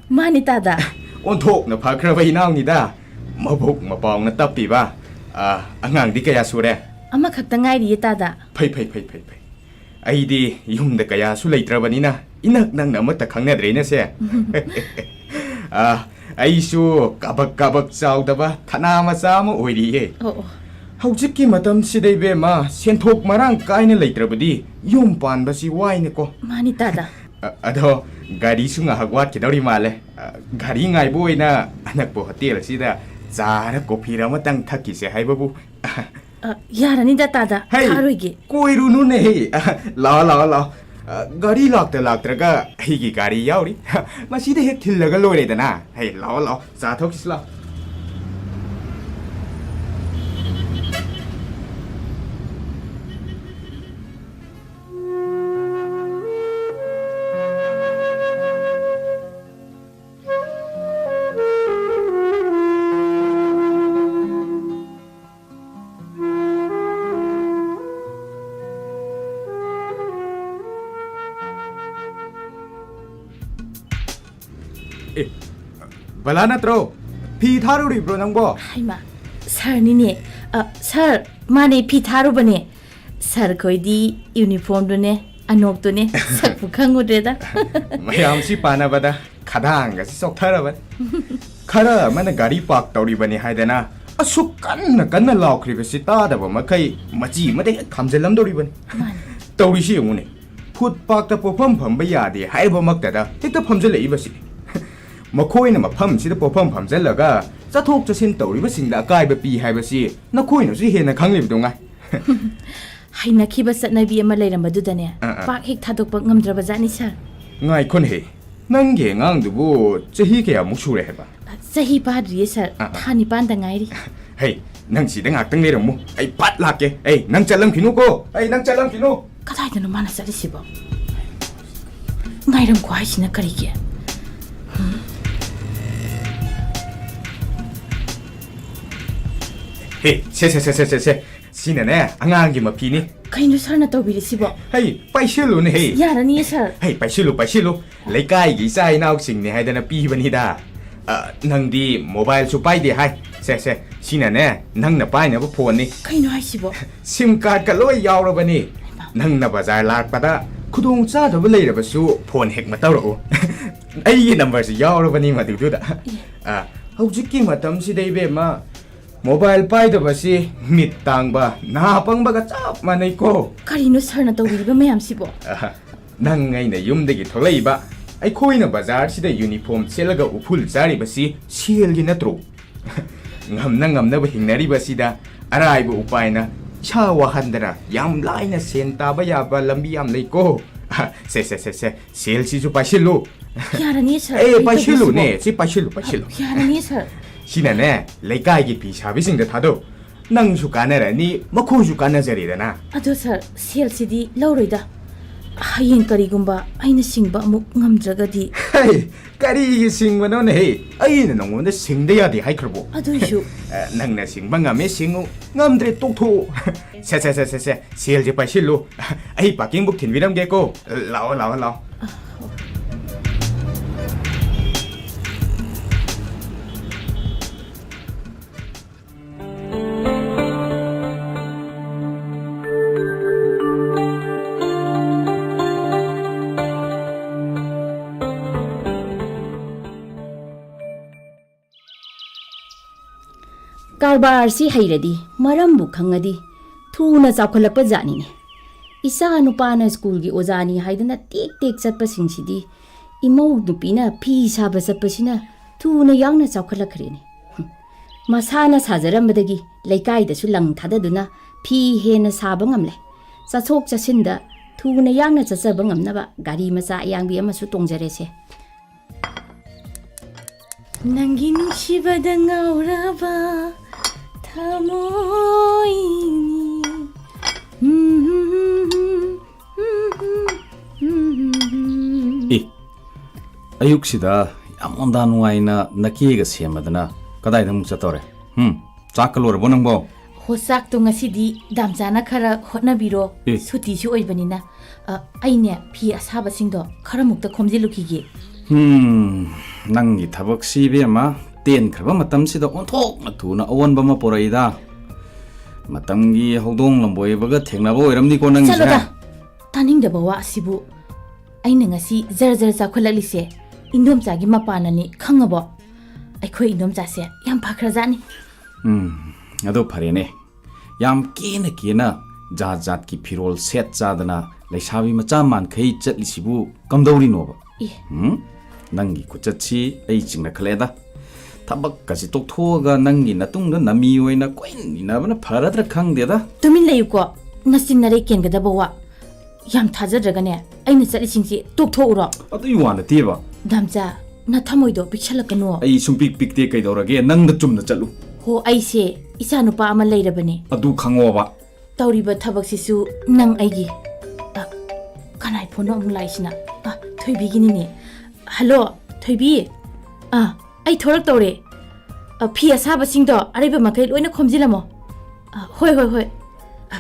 ꯃꯥꯅꯤ, ꯇꯥꯗ꯫ ꯑꯣꯟꯊꯣꯛꯅ ꯐꯈ꯭ꯔꯕ ꯏꯅꯥꯎꯅꯤꯗ꯫ ꯃꯕꯨꯛ ꯃꯄꯥꯎꯅ ꯇꯞꯄꯤꯕ꯫ ꯑ, ꯑꯉꯥꯡꯗꯤ ꯀꯌꯥ ꯁꯨꯔꯦ? ꯑꯃꯈꯛꯇ ꯉꯥꯏꯔꯤꯌꯦ, ꯇꯥꯗ꯫ ꯐꯩ, ꯐꯩ, ꯐꯩ, ꯐꯩ, ꯐꯩ꯫ ꯑꯩꯗꯤ ꯌꯨꯝꯗ ꯀꯌꯥꯁꯨ ꯂꯩꯇ꯭ꯔꯕꯅꯤꯅ ꯏꯅꯛ ꯅꯛꯅ ꯑꯃꯠꯇ ꯈꯪꯅꯗ꯭ꯔꯦꯅꯦ ꯁꯦ꯫ ꯑ, ꯑꯩꯁꯨ ꯀꯥꯕꯛ ꯀꯥꯕꯛ ꯆꯥꯎꯗꯕ ꯊꯅꯥ ꯃꯆꯥ ꯑꯃ ꯑꯣꯏꯔꯤꯌꯦ꯫ ꯑꯣ, ꯑꯣ꯫ ꯍꯧꯖꯤꯛꯀꯤ ꯃꯇꯝꯁꯤꯗ, ꯏꯕꯦꯝꯃ, ꯁꯦꯟꯊꯣꯛ ꯃꯔꯥꯡ ꯀꯥꯏꯅ ꯂꯩꯇ꯭ꯔꯕꯗꯤ ꯌꯨꯝ ꯄꯥꯟꯕꯁꯤ ꯋꯥꯏꯅꯦꯀꯣ꯫ ꯃꯥꯅꯤ, ꯇꯥꯗ꯫ ꯑ, ꯑꯗꯣ ꯒꯥꯔꯤꯁꯨ ꯉꯥꯏꯍꯥꯛ ꯋꯥꯠꯈꯤꯗꯧꯔꯤ ꯃꯥꯜꯂꯦ꯫ ꯑ, ꯒꯥꯔꯤ ꯉꯥꯏꯕ ꯑꯣꯏꯅ ꯑꯅꯛꯄ ꯍꯣꯇꯦꯜ ꯑꯁꯤꯗ ꯆꯥꯔ ꯀꯣꯐꯤꯔ ꯑꯃꯇꯪ ꯊꯛꯈꯤꯁꯦ ꯍꯥꯏꯕꯕꯨ꯫ ꯑ, ꯌꯥꯔꯅꯤꯗ, ꯇꯥꯗ꯫ ꯍꯩ, ꯊꯛꯑꯔꯣꯏꯒꯦ꯫ ꯀꯣꯏꯔꯨꯅꯨꯅꯦ, ꯍꯩ꯫ ꯂꯥꯛꯑꯣ, ꯂꯥꯛꯑꯣ, ꯂꯥꯛꯑꯣ꯫ ꯑ, ꯒꯥꯔꯤ ꯂꯥꯛꯇ ꯂꯥꯛꯇ꯭ꯔꯒ ꯑꯩꯒꯤ ꯒꯥꯔꯤ ꯌꯥꯎꯔꯤ꯫ ꯃꯁꯤꯗ ꯍꯦꯛ ꯊꯤꯜꯂꯒ ꯂꯣꯏꯔꯦꯗꯅ꯫ ꯍꯩ, ꯂꯥꯛꯑꯣ, ꯂꯥꯛꯑꯣ, ꯆꯥ ꯊꯛꯈꯤꯁꯤ ꯂꯥꯛꯑꯣ꯫ ꯕꯂꯥ ꯅꯠꯇ꯭ꯔꯣ? ꯐꯤ ꯊꯥꯔꯨꯔꯤꯕ꯭ꯔꯣ ꯅꯪꯕꯣ? ꯍꯩꯃꯥ, ꯁꯥꯔꯅꯤꯅꯦ꯫ ꯑ, ꯁꯥꯔ, ꯃꯥꯅꯦ, ꯐꯤ ꯊꯥꯔꯨꯕꯅꯦ꯫ ꯁꯥꯔ ꯈꯣꯏꯗꯤ ꯌꯨꯅꯤꯐꯣꯔꯝꯗꯨꯅꯦ, ꯑꯅꯣꯛꯇꯨꯅꯦ, ꯁꯛꯄꯨ ꯈꯪꯉꯨꯗ꯭ꯔꯦꯗ꯫ ꯃꯌꯥꯝꯁꯤ ꯄꯥꯟꯅꯕꯗ ꯈꯗꯥꯡꯒꯁꯤ ꯆꯣꯛꯊꯔꯕꯅꯤ꯫ ꯈꯔ ꯑꯃꯅ ꯒꯥꯔꯤ ꯄꯥꯔꯛ ꯇꯧꯔꯤꯕꯅꯤ ꯍꯥꯏꯗꯅ ꯑꯁꯨꯛ ꯀꯟꯅ ꯀꯟꯅ ꯂꯥꯎꯈ꯭ꯔꯤꯕꯁꯤ ꯇꯥꯗꯕ ꯃꯈꯩ ꯃꯆꯤ ꯑꯃꯗ ꯍꯦꯛ ꯈꯥꯝꯖꯤꯜꯂꯝꯗꯧꯔꯤꯕꯅꯤ꯫ ꯃꯥꯅꯤ꯫ ꯇꯧꯔꯤꯁꯤ ꯌꯦꯡꯉꯨꯅꯦ, ꯐꯨꯠꯄꯥꯠꯇ ꯄꯣꯠꯐꯝ ꯐꯝꯕ ꯌꯥꯗꯦ ꯍꯥꯏꯔꯕꯃꯛꯇꯗ ꯍꯦꯛꯇ ꯐꯝꯖꯤꯜꯂꯛꯏꯕꯁꯤ꯫ ꯃꯈꯣꯏꯅ ꯃꯐꯝꯁꯤꯗ ꯄꯣꯠꯐꯝ ꯐꯝꯖꯤꯜꯂꯒ ꯆꯠꯊꯣꯛ ꯆꯠꯁꯤꯟ ꯇꯧꯔꯤꯕꯁꯤꯡꯗ ꯑꯀꯥꯏꯕ ꯄꯤ ꯍꯥꯏꯕꯁꯤ ꯅꯈꯣꯏꯅꯁꯨ ꯍꯦꯟꯅ ꯈꯪꯂꯤꯕꯗꯨ ꯉꯥꯏ꯫ ꯍꯩꯅꯈꯤꯕ ꯆꯠꯅꯕꯤ ꯑꯃ ꯂꯩꯔꯝꯕꯗꯨꯗꯅꯦ, ꯑꯥ, ꯑꯥ꯫ ꯄꯥꯛ ꯍꯦꯛ ꯊꯥꯗꯣꯛꯄ ꯉꯝꯗ꯭ꯔꯕꯖꯥꯠꯅꯤ, ꯁꯥꯔ꯫ ꯉꯥꯏꯈꯣꯅꯦꯍꯦ, ꯅꯪꯒꯤ ꯑꯉꯥꯡꯗꯨꯕꯨ ꯆꯍꯤ ꯀꯌꯥꯃꯨꯛ ꯁꯨꯔꯦ ꯍꯥꯏꯕ? ꯆꯍꯤ ꯐꯥꯗ꯭ꯔꯤꯌꯦ, ꯁꯥꯔ꯫ ꯑꯥ, ꯑꯥ꯫ ꯊꯥ ꯅꯤꯄꯥꯟꯗ ꯉꯥꯏꯔꯤ꯫ ꯍꯩ, ꯅꯪ ꯁꯤꯗ ꯉꯥꯛꯇꯪ ꯂꯩꯔꯝꯃꯨ, ꯑꯩ ꯐꯠ ꯂꯥꯛꯀꯦ꯫ ꯑꯩ, ꯅꯪ ꯆꯠꯂꯝꯈꯤꯅꯨꯀꯣ, ꯑꯩ, ꯅꯪ ꯆꯠꯂꯝꯈꯤꯅꯨ꯫ ꯀꯗꯥꯏꯗꯅꯣ ꯃꯥꯅ ꯆꯠꯂꯤꯁꯤꯕꯣ? ꯉꯥꯏꯔꯝꯈꯣ ꯍꯥꯏꯁꯤꯅ ꯀꯔꯤꯒꯤ? ꯍꯦ, ꯁꯦ, ꯁꯦ, ꯁꯦ, ꯁꯦ, ꯁꯦ, ꯁꯦ꯫ ꯁꯤꯅꯅꯦ, ꯑꯉꯥꯡꯒꯤ ꯃꯐꯤꯅꯤ꯫ ꯀꯩꯅꯣ ꯁꯥꯔꯅ ꯇꯧꯕꯤꯔꯤꯁꯤꯕꯣ? ꯍꯩ, ꯄꯥꯏꯁꯤꯜꯂꯨꯅꯦ, ꯍꯩ꯫ ꯌꯥꯔꯅꯤꯌꯦ, ꯁꯥꯔ꯫ ꯍꯩ, ꯄꯥꯏꯁꯤꯜꯂꯨ, ꯄꯥꯏꯁꯤꯜꯂꯨ꯫ ꯂꯩꯀꯥꯏꯒꯤ ꯏꯆꯥ ꯏꯅꯥꯎꯁꯤꯡꯅꯦ ꯍꯥꯏꯗꯅ ꯄꯤꯕꯅꯤꯗ꯫ ꯑ, ꯅꯪꯗꯤ ꯃꯣꯕꯥꯏꯜꯁꯨ ꯄꯥꯏꯗꯦ ꯍꯥꯏ꯫ ꯁꯦ, ꯁꯦ, ꯁꯤꯅꯅꯦ, ꯅꯪꯅ ꯄꯥꯏꯅꯕ ꯐꯣꯟꯅꯤ꯫ ꯀꯩꯅꯣ ꯍꯥꯏꯁꯤꯕꯣ? ꯁꯤꯝ ꯀꯥꯔꯗꯀ ꯂꯣꯏ ꯌꯥꯎꯔꯕꯅꯤ꯫ ꯍꯩꯃꯥ꯫ ꯅꯪꯅ ꯕꯖꯥꯔ ꯂꯥꯛꯄꯗ ꯈꯨꯗꯣꯡ ꯆꯥꯗꯕ ꯂꯩꯔꯕꯁꯨ ꯐꯣꯟ ꯍꯦꯛ ꯃꯇꯧꯔꯛꯎ꯫ ꯑꯩꯒꯤ ꯅꯝꯕꯔꯁꯨ ꯌꯥꯎꯔꯕꯅꯤ ꯃꯗꯨꯗꯨꯗ꯫ ꯑꯦ꯫ ꯑ, ꯍꯧꯖꯤꯛꯀꯤ ꯃꯇꯝꯁꯤꯗ, ꯏꯕꯦꯝꯃ, ꯃꯣꯕꯥꯏꯜ ꯄꯥꯏꯗꯕꯁꯤ ꯃꯤꯠ ꯇꯥꯡꯕ, ꯅꯥ ꯄꯪꯕꯒ ꯆꯞ ꯃꯥꯟꯅꯩꯀꯣ꯫ ꯀꯔꯤꯅꯣ ꯁꯥꯔꯅ ꯇꯧꯕꯤꯔꯤꯕ ꯃꯌꯥꯝꯁꯤꯕꯣ? ꯑꯍ, ꯅꯪ ꯑꯩꯅ ꯌꯨꯝꯗꯒꯤ ꯊꯣꯛꯂꯛꯏꯕ, ꯑꯩꯈꯣꯏꯅ ꯕꯖꯥꯔꯁꯤꯗ ꯌꯨꯅꯤꯐꯣꯔꯝ ꯁꯦꯠꯂꯒ ꯎꯐꯨꯜ ꯆꯥꯔꯤꯕꯁꯤ ꯁꯦꯜꯒꯤ ꯅꯠꯇ꯭ꯔꯣ? ꯉꯝꯅ ꯉꯝꯅꯕ ꯍꯤꯡꯅꯔꯤꯕꯁꯤꯗ ꯑꯔꯥꯏꯕ ꯎꯄꯥꯏꯅ ꯏꯁꯥ ꯋꯥꯍꯟꯗꯅ ꯌꯥꯝ ꯂꯥꯏꯅ ꯁꯦꯟ ꯇꯥꯕ ꯌꯥꯕ ꯂꯝꯕꯤ ꯌꯥꯝ ꯂꯩꯀꯣ꯫ ꯁꯦ, ꯁꯦ, ꯁꯦ, ꯁꯦ, ꯁꯦꯜꯁꯤꯁꯨ ꯄꯥꯏꯁꯤꯜꯂꯨ꯫ ꯌꯥꯔꯅꯤ, ꯁꯥꯔ꯫ ꯑꯦ, ꯑꯩ ꯄꯥꯏꯁꯤꯜꯂꯨꯅꯦ꯫ ꯇꯧꯒꯦ꯫ ꯁꯤ ꯄꯥꯏꯁꯤꯜꯂꯨ, ꯄꯥꯏꯁꯤꯜꯂꯨ꯫ ꯌꯥꯔꯅꯤ, ꯁꯥꯔ꯫ ꯁꯤꯅꯅꯦ, ꯂꯩꯀꯥꯏꯒꯤ ꯐꯤ ꯁꯥꯕꯤꯁꯤꯡꯗ ꯊꯥꯗꯧ꯫ ꯅꯪꯁꯨ ꯀꯥꯟꯅꯔꯅꯤ, ꯃꯈꯣꯏꯁꯨ ꯀꯥꯟꯅꯖꯔꯦꯗꯅ꯫ ꯑꯗꯣ, ꯁꯥꯔ, ꯁꯦꯜꯁꯤꯗꯤ ꯂꯧꯔꯣꯏꯗ꯫ ꯍꯌꯦꯡ ꯀꯔꯤꯒꯨꯝꯕ ꯑꯩꯅ ꯁꯤꯡꯕ ꯑꯃꯨꯛ ꯉꯝꯗ꯭ꯔꯒꯗꯤ? ꯍꯩ, ꯀꯔꯤꯒꯤ ꯁꯤꯡꯕꯅꯣꯅꯦꯍꯦ? ꯑꯩꯅ ꯅꯉꯣꯟꯗ ꯁꯤꯡꯗ ꯌꯥꯗꯦ ꯍꯥꯏꯈ꯭ꯔꯕꯣ? ꯑꯗꯨꯏꯁꯨ꯫ ꯑ, ꯅꯪꯅ ꯁꯤꯡꯕ ꯉꯝꯃꯦ, ꯁꯤꯡꯉꯨ꯫ ꯉꯝꯗ꯭ꯔꯦ, ꯇꯣꯛꯊꯣꯛꯎ꯫ ꯁꯦ, ꯁꯦ, ꯁꯦ, ꯁꯦ, ꯁꯦ, ꯁꯦꯜꯁꯦ ꯄꯥꯏꯁꯤꯜꯂꯨ꯫ ꯑꯩ ꯄꯥꯔꯀꯤꯡꯕꯨꯛ ꯊꯤꯟꯕꯤꯔꯝꯒꯦꯀꯣ꯫ ꯂꯥꯛꯑꯣ, ꯂꯥꯛꯑꯣ, ꯂꯥꯛꯑꯣ꯫ ꯀꯔꯕꯥꯔꯁꯤ ꯍꯩꯔꯗꯤ, ꯃꯔꯝꯕꯨ ꯈꯪꯉꯗꯤ, ꯊꯨꯅ ꯆꯥꯎꯈꯠꯂꯛꯄ ꯖꯥꯠꯅꯤꯅꯦ꯫ ꯏꯆꯥ ꯅꯨꯄꯥꯅ ꯁ꯭ꯀꯨꯜꯒꯤ ꯑꯣꯖꯥꯅꯤ ꯍꯥꯏꯗꯅ ꯇꯦꯛ ꯇꯦꯛ ꯆꯠꯄꯁꯤꯡꯁꯤꯗꯤ ꯏꯃꯧ ꯅꯨꯄꯤꯅ ꯐꯤ ꯁꯥꯕ ꯆꯠꯄꯁꯤꯅ ꯊꯨꯅ ꯌꯥꯡꯅ ꯆꯥꯎꯈꯠꯂꯛꯈ꯭ꯔꯦꯅꯦ꯫ ꯃꯁꯥꯅ ꯁꯥꯖꯔꯝꯕꯗꯒꯤ ꯂꯩꯀꯥꯏꯗꯁꯨ ꯂꯪ ꯊꯥꯗꯗꯨꯅ ꯐꯤ ꯍꯦꯟꯅ ꯁꯥꯕ ꯉꯝꯂꯦ꯫ ꯆꯠꯊꯣꯛ ꯆꯠꯁꯤꯟꯗ ꯊꯨꯅ ꯌꯥꯡꯅ ꯆꯠꯆꯕ ꯉꯝꯅꯕ ꯒꯥꯔꯤ ꯃꯆꯥ ꯑꯌꯥꯡꯕꯤ ꯑꯃꯁꯨ ꯇꯣꯡꯖꯔꯦꯁꯦ꯫ ꯅꯪꯒꯤ ꯅꯨꯡꯁꯤꯕꯗ ꯉꯥꯎꯔꯕ ꯊꯃꯣꯏꯅꯤ꯫ ꯏ, ꯑꯌꯨꯛꯁꯤꯗ ꯌꯥꯝ ꯑꯣꯟꯗꯥ ꯅꯨꯡꯉꯥꯏꯅ ꯅꯀꯦꯒ ꯁꯦꯝꯃꯗꯅ ꯀꯗꯥꯏꯗ ꯑꯃꯨꯛ ꯆꯠꯇꯧꯔꯦ? ꯍꯨꯝ, ꯆꯥꯛꯀ ꯂꯣꯏꯔꯕꯣ ꯅꯪꯕꯣ? ꯍꯣ, ꯆꯥꯛꯇꯣ ꯉꯁꯤꯗꯤ ꯗꯥꯝꯆꯥꯅ ꯈꯔ ꯍꯣꯠꯅꯕꯤꯔꯣ꯫ ꯑꯦ꯫ ꯁꯨꯇꯤꯁꯨ ꯑꯣꯏꯕꯅꯤꯅ꯫ ꯑ, ꯑꯩꯅꯦ ꯐꯤ ꯑꯁꯥꯕꯁꯤꯡꯗꯣ ꯈꯔꯃꯨꯛꯇ ꯈꯣꯝꯖꯤꯜꯂꯨꯈꯤꯒꯦ꯫ ꯍꯨꯝ, ꯅꯪꯒꯤ ꯊꯕꯛꯁꯤ ꯏꯕꯦꯝꯃ, ꯇꯦꯟꯈ꯭ꯔꯕ ꯃꯇꯝꯁꯤꯗ ꯑꯣꯟꯊꯣꯛꯅ ꯊꯨꯅ ꯑꯑꯣꯟꯕ ꯑꯃ ꯄꯨꯔꯛꯏꯗ꯫ ꯃꯇꯝꯒꯤ ꯍꯧꯗꯣꯡ ꯂꯝꯕꯣꯏꯕꯒ ꯊꯦꯡꯅꯕ ꯑꯣꯏꯔꯝꯅꯤꯀꯣ ꯅꯪꯒꯤꯁꯦ꯫ ꯆꯠꯂꯣꯗ! ꯇꯥꯅꯤꯡꯗꯕ ꯋꯥ ꯑꯁꯤꯕꯨ꯫ ꯑꯩꯅ ꯉꯁꯤ ꯖꯔ ꯖꯔ ꯆꯥꯎꯈꯠꯂꯛꯂꯤꯁꯦ ꯏꯟꯗꯣꯝꯆꯥꯒꯤ ꯃꯄꯥꯟꯅꯅꯤ, ꯈꯪꯉꯕꯣ? ꯑꯩꯈꯣꯏ ꯏꯟꯗꯣꯝꯆꯥꯁꯦ ꯌꯥꯝ ꯐꯈ꯭ꯔꯖꯥꯠꯅꯤ꯫ ꯎꯝ, ꯑꯗꯨ ꯐꯔꯦꯅꯦ꯫ ꯌꯥꯝ ꯀꯦꯅ ꯀꯦꯅ ꯖꯥꯠ ꯖꯥꯠꯀꯤ ꯐꯤꯔꯣꯜ ꯁꯦꯠ ꯆꯥꯗꯅ ꯂꯩꯁꯥꯕꯤ ꯃꯆꯥ ꯃꯥꯟꯈꯩ ꯆꯠꯂꯤꯁꯤꯕꯨ ꯀꯝꯗꯧꯔꯤꯅꯣꯕ? ꯑꯦ꯫ ꯎꯝ? ꯅꯪꯒꯤ ꯈꯨꯆꯠꯁꯤ ꯑꯩ ꯆꯤꯡꯅꯈꯠꯂꯛꯑꯦꯗ꯫ ꯊꯕꯛꯀꯁꯤ ꯇꯣꯛꯊꯣꯛꯑꯒ ꯅꯪꯒꯤ ꯅꯇꯨꯡꯗ ꯅꯃꯤ ꯑꯣꯏꯅ ꯀꯣꯏꯏꯟ ꯏꯟꯅꯕꯅ ꯐꯔꯗ꯭ꯔꯥ ꯈꯪꯗꯦꯗ꯫ ꯇꯨꯃꯤꯟ ꯂꯩꯌꯨꯀꯣ, ꯅꯆꯤꯟ ꯅꯔꯩ ꯀꯦꯟꯒꯗꯕ ꯋꯥ꯫ ꯌꯥꯝ ꯊꯥꯖꯗ꯭ꯔꯒꯅꯦ, ꯑꯩꯅ ꯆꯠꯂꯤꯁꯤꯡꯁꯤ ꯇꯣꯛꯊꯣꯛꯎꯔꯣ꯫ ꯑꯗꯨꯒꯤ ꯋꯥ ꯅꯠꯇꯦꯕ꯫ ꯗꯥꯝꯆꯥ, ꯅꯊꯃꯣꯏꯗꯣ ꯄꯤꯛꯁꯜꯂꯛꯀꯅꯨ꯫ ꯑꯩ ꯁꯨꯡꯄꯤꯛ ꯄꯤꯛꯇꯦ, ꯀꯩꯗꯧꯔꯒꯦ? ꯅꯪꯗ ꯆꯨꯝꯅ ꯆꯠꯂꯨ꯫ ꯍꯣ, ꯑꯩꯁꯦ ꯏꯆꯥ ꯅꯨꯄꯥ ꯑꯃ ꯂꯩꯔꯕꯅꯦ꯫ ꯑꯗꯨ ꯈꯪꯉꯣꯕ꯫ ꯇꯧꯔꯤꯕ ꯊꯕꯛꯁꯤꯁꯨ ꯅꯪ ꯑꯩꯒꯤ꯫ ꯑ, ꯀꯅꯥꯏ ꯐꯣꯟꯅꯣ ꯑꯃꯨꯛ ꯂꯥꯛꯏꯁꯤꯅ? ꯑ, ꯊꯣꯏꯕꯤꯒꯤꯅꯤꯅꯦ꯫ ꯍꯜꯂꯣ, ꯊꯣꯏꯕꯤ꯫ ꯑ, ꯑꯩ ꯊꯣꯔꯛꯇꯧꯔꯦ꯫ ꯑ, ꯐꯤ ꯑꯁꯥꯕꯁꯤꯡꯗꯣ ꯑꯔꯩꯕ ꯃꯈꯩ ꯂꯣꯏꯅ ꯈꯣꯝꯖꯤꯜꯂꯝꯃꯣ꯫ ꯑ, ꯍꯣꯏ, ꯍꯣꯏ, ꯍꯣꯏ꯫ ꯑ,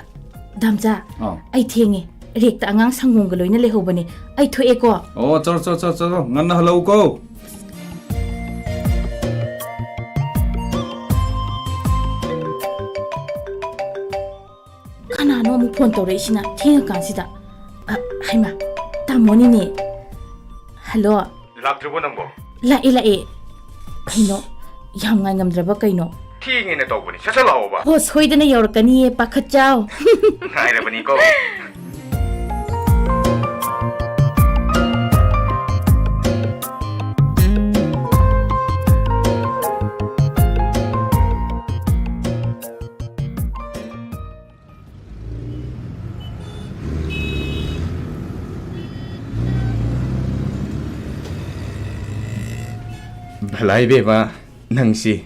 ꯗꯥꯝꯆꯥ, ꯑꯥꯎ꯫ ꯑꯩ ꯊꯦꯡꯉꯦ꯫ ꯔꯦꯛꯇ ꯑꯉꯥꯡ ꯁꯪꯒꯣꯝꯒ ꯂꯣꯏꯅ ꯂꯩꯍꯧꯕꯅꯦ꯫ ꯑꯩ ꯊꯣꯛꯑꯦꯀꯣ꯫ ꯑꯣ, ꯆꯠꯂꯣ, ꯆꯠꯂꯣ, ꯆꯠꯂꯣ, ꯆꯠꯂꯣ꯫ ꯉꯟꯅ ꯍꯜꯂꯛꯎꯀꯣ꯫ ꯀꯅꯥꯅꯣ ꯑꯃꯨꯛ ꯐꯣꯟ ꯇꯧꯔꯛꯏꯁꯤꯅ ꯊꯦꯡꯉꯀꯥꯟꯁꯤꯗ? ꯑ, ꯍꯩꯃꯥ, ꯇꯥꯃꯣꯅꯤꯅꯦ꯫ ꯍꯜꯂꯣ꯫ ꯂꯥꯛꯇ꯭ꯔꯤꯕꯣ ꯅꯪꯕꯣ? ꯂꯥꯛꯑꯦ, ꯂꯥꯛꯑꯦ꯫ ꯀꯩꯅꯣ, ꯌꯥꯝ ꯉꯥꯏꯉꯝꯗ꯭ꯔꯕ ꯀꯩꯅꯣ? ꯊꯦꯡꯉꯦꯅ ꯇꯧꯕꯅꯤ, ꯁꯠ ꯁꯠ ꯂꯥꯛꯑꯣꯕ꯫ ꯍꯣ, ꯁꯣꯏꯗꯅ ꯌꯧꯔꯛꯀꯅꯤꯌꯦ, ꯄꯥꯈꯠꯆꯥꯎ꯫ ꯉꯥꯏꯔꯕꯅꯤꯀꯣ꯫ ꯚꯂꯥ ꯏꯕꯦꯝꯃ, ꯅꯪꯁꯤ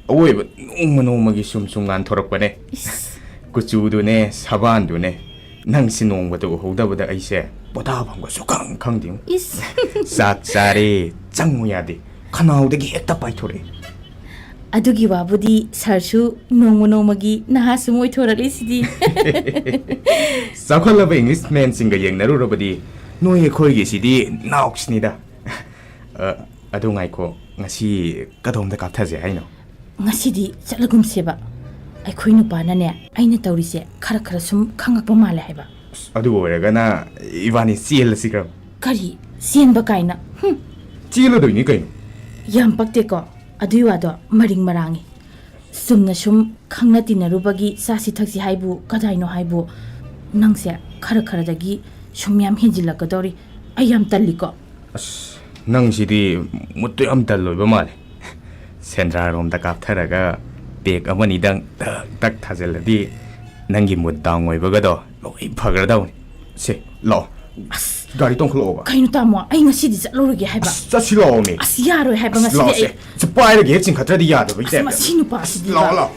ꯑꯋꯣꯏꯕ ꯅꯣꯡꯃ ꯅꯣꯡꯃꯒꯤ ꯁꯨꯝ ꯁꯨꯝ ꯉꯥꯟꯊꯣꯔꯛꯄꯅꯦ꯫ ꯏꯁ꯫ ꯀꯨꯆꯨꯗꯨꯅꯦ, ꯁꯕꯥꯟꯗꯨꯅꯦ, ꯅꯪꯁꯤ ꯅꯣꯡꯃꯇ ꯎꯍꯧꯗꯕꯗ ꯑꯩꯁꯦ ꯄꯣꯊꯥꯐꯝꯒ ꯁꯨꯈꯪ ꯈꯪꯗꯦꯉꯣ꯫ ꯏꯁ꯫ ꯆꯥꯛ ꯆꯥꯔꯦ, ꯆꯪꯉꯨ ꯌꯥꯗꯦ, ꯈꯅꯥꯎꯗꯒꯤ ꯍꯦꯛꯇ ꯄꯥꯏꯊꯣꯔꯛꯑꯦ꯫ ꯑꯗꯨꯒꯤ ꯋꯥꯕꯨꯗꯤ ꯁꯥꯔꯁꯨ ꯅꯣꯡꯃ ꯅꯣꯡꯃꯒꯤ ꯅꯍꯥ ꯁꯨꯝ ꯑꯣꯏꯊꯣꯔꯛꯂꯤꯁꯤꯗꯤ꯫ ꯆꯥꯎꯈꯠꯂꯕ ꯏꯪꯂꯤꯁꯃꯦꯟꯁꯤꯡꯒ ꯌꯦꯡꯅꯔꯨꯔꯕꯗꯤ ꯅꯣꯏ ꯑꯩꯈꯣꯏꯒꯤꯁꯤꯗꯤ ꯅꯥꯎꯁꯅꯤꯗ꯫ ꯑ, ꯑꯗꯨ ꯉꯥꯏꯈꯣ, ꯉꯁꯤ ꯀꯗꯣꯝꯗ ꯀꯥꯞꯊꯁꯦ ꯍꯥꯏꯅꯣ? ꯉꯁꯤꯗꯤ ꯆꯠꯂꯒꯨꯝꯁꯦꯕ꯫ ꯑꯩꯈꯣꯏ ꯅꯨꯄꯥꯅꯅꯦ, ꯑꯩꯅ ꯇꯧꯔꯤꯁꯦ ꯈꯔ ꯈꯔ ꯁꯨꯝ ꯈꯪꯉꯛꯄ ꯃꯥꯜꯂꯦ ꯍꯥꯏꯕ꯫ ꯑꯁ, ꯑꯗꯨ ꯑꯣꯏꯔꯒꯅ ꯏꯕꯥꯅꯤ ꯆꯦꯜꯂꯁꯤ ꯀꯔꯝ? ꯀꯔꯤ? ꯆꯦꯟꯕ ꯀꯥꯏꯅ? ꯍꯨꯝ꯫ ꯆꯦꯜꯂꯗꯣꯏꯅꯤ ꯀꯩꯅꯣ꯫ ꯌꯥꯝ ꯄꯛꯇꯦꯀꯣ꯫ ꯑꯗꯨꯏ ꯋꯥꯗꯣ ꯃꯔꯤꯡ ꯃꯔꯥꯡꯉꯤ꯫ ꯆꯨꯝꯅ ꯁꯨꯝ ꯈꯪꯅ ꯇꯤꯟꯅꯔꯨꯕꯒꯤ ꯆꯥꯁꯤ ꯊꯛꯁꯤ ꯍꯥꯏꯕꯨ ꯀꯗꯥꯏꯅꯣ ꯍꯥꯏꯕꯨ, ꯅꯪꯁꯦ ꯈꯔ ꯈꯔꯗꯒꯤ ꯁꯨꯝ ꯌꯥꯝ ꯍꯦꯟꯖꯤꯜꯂꯛꯀꯗꯧꯔꯤ꯫ ꯑꯩ ꯌꯥꯝ ꯇꯜꯂꯤꯀꯣ꯫ ꯑꯁ, ꯅꯪꯁꯤꯗꯤ ꯃꯨꯠꯇꯨ ꯌꯥꯝ ꯗꯜ ꯑꯣꯏꯕ ꯃꯥꯜꯂꯦ꯫ ꯁꯦꯟꯗ꯭ꯔꯥꯔꯣꯝꯗ ꯀꯥꯞꯊꯔꯒ ꯄꯦꯛ ꯑꯃꯅꯤꯗꯪ ꯇꯛ ꯇꯛ ꯊꯥꯖꯤꯜꯂꯗꯤ ꯅꯪꯒꯤ ꯃꯨꯠ ꯗꯥꯎꯟ ꯑꯣꯏꯕꯒꯗꯣ ꯂꯣꯏ ꯐꯈ꯭ꯔꯗꯧꯅꯤ꯫ ꯁꯦ, ꯂꯥꯛꯑꯣ꯫ ꯑꯁ, ꯒꯥꯔꯤ ꯇꯣꯡꯈꯠꯂꯛꯑꯣꯕ꯫ ꯀꯩꯅꯣ ꯇꯥꯃꯣ, ꯑꯩ ꯉꯁꯤꯗꯤ ꯆꯠꯂꯨꯔꯒꯦ ꯍꯥꯏꯕ꯫ ꯑꯁ, ꯆꯠꯁꯤ ꯂꯥꯛꯑꯣꯃꯤ꯫ ꯑꯁ, ꯌꯥꯔꯣꯏ ꯍꯥꯏꯕ ꯑꯁ, ꯉꯁꯤꯗꯤ ꯂꯥꯛꯑꯣꯁꯦ꯫ ꯑꯩ꯫ ꯁꯤ ꯄꯥꯏꯔꯒ ꯍꯦꯛ ꯆꯤꯡꯈꯠꯇ꯭ꯔꯗꯤ ꯌꯥꯗꯕꯩ ꯑꯁ, ꯇꯥꯏꯞꯇ꯫ ꯃꯁꯤ ꯅꯨꯄꯥꯁꯤꯗꯤ꯫ ꯂꯥꯛꯑꯣ, ꯂꯥꯛꯑꯣ꯫